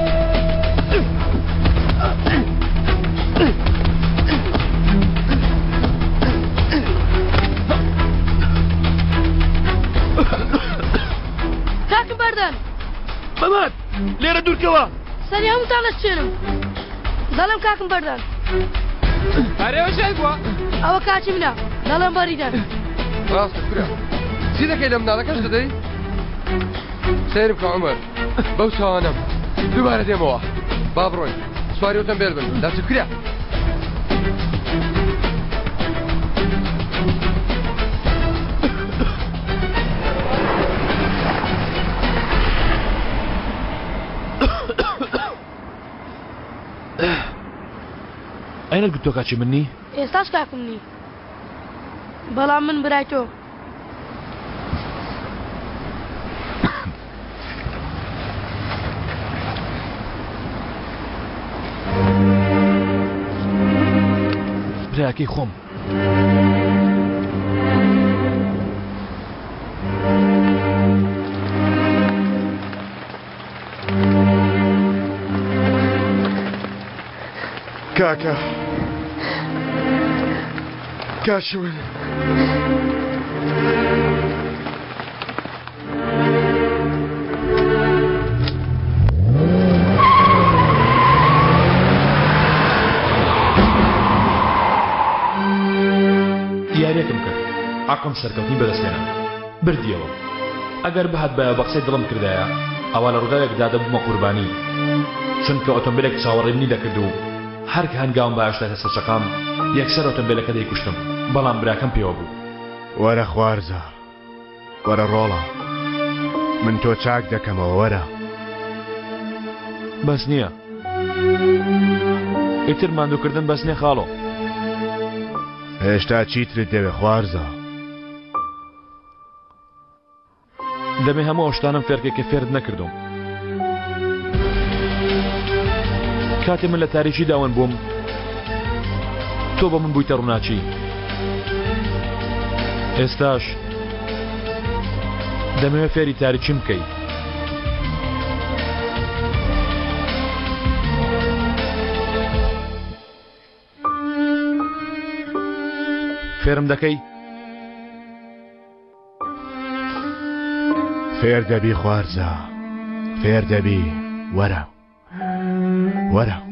کاکم بەردەن. مەماد لێرە دوورکەوە. سەری هەمووتان ئەشچێنم. دەڵێم کاکم بەردان. ئەرێ شەهید بووە؟ ئەوە کاکی منە دەڵێم بەری دەن. ڕاستە کورە چی دەکەی لە مناڵەکەش دەدەی؟ سەیرم بکە عومەر بەو چاوانەم دووبارە دێمەوە با بڕۆین سواری ئۆتۆمبێل بن دەچ کورە. ئەی نەت گوت تۆ کاکی من نی؟ ئێستاش کاکم نی بەڵام من برای تۆم. براکەی خۆم. کاکە کاکی من یاریەکم کرد عەقڵم سەرکەوتنی بەدەستهێنا بردیەوە ئەگەر بهاتبایە و بە قسەی دڵم کردایە ئەوا لە ڕووداوێکدا دەبوومە قوربانی چونکە ئۆتۆمبێلێک چاوەڕێی منی دەکرد و هەر کە هەنگاوم بهاوێشتایەتە سەر شەقام یەکسەر ئۆتۆمبێلەکە دەیکوشتم بەڵام براکەم پێوە بوو. وەرە خوارزا وەرە ڕۆڵە من تۆ چاک دەکەمەوە وەرە. بەس نییە ئیتر ماندووکردن بەس نییە خاڵۆ. هێشتا چیترت دەوێ خوارزا؟ دەمێ هەموو ئەو شتانەم فێرکەی کە فێرت نەکردوم. کاتێ من لە تاریکیدا ون بووم تۆ بە من بوویتە ڕووناکی. ئێستاش دەمەوێ فێری تاریکیم بکەی. فێرم دەکەی؟ فێر دەبی خوارزا فێر دەبی وەرە وەرە.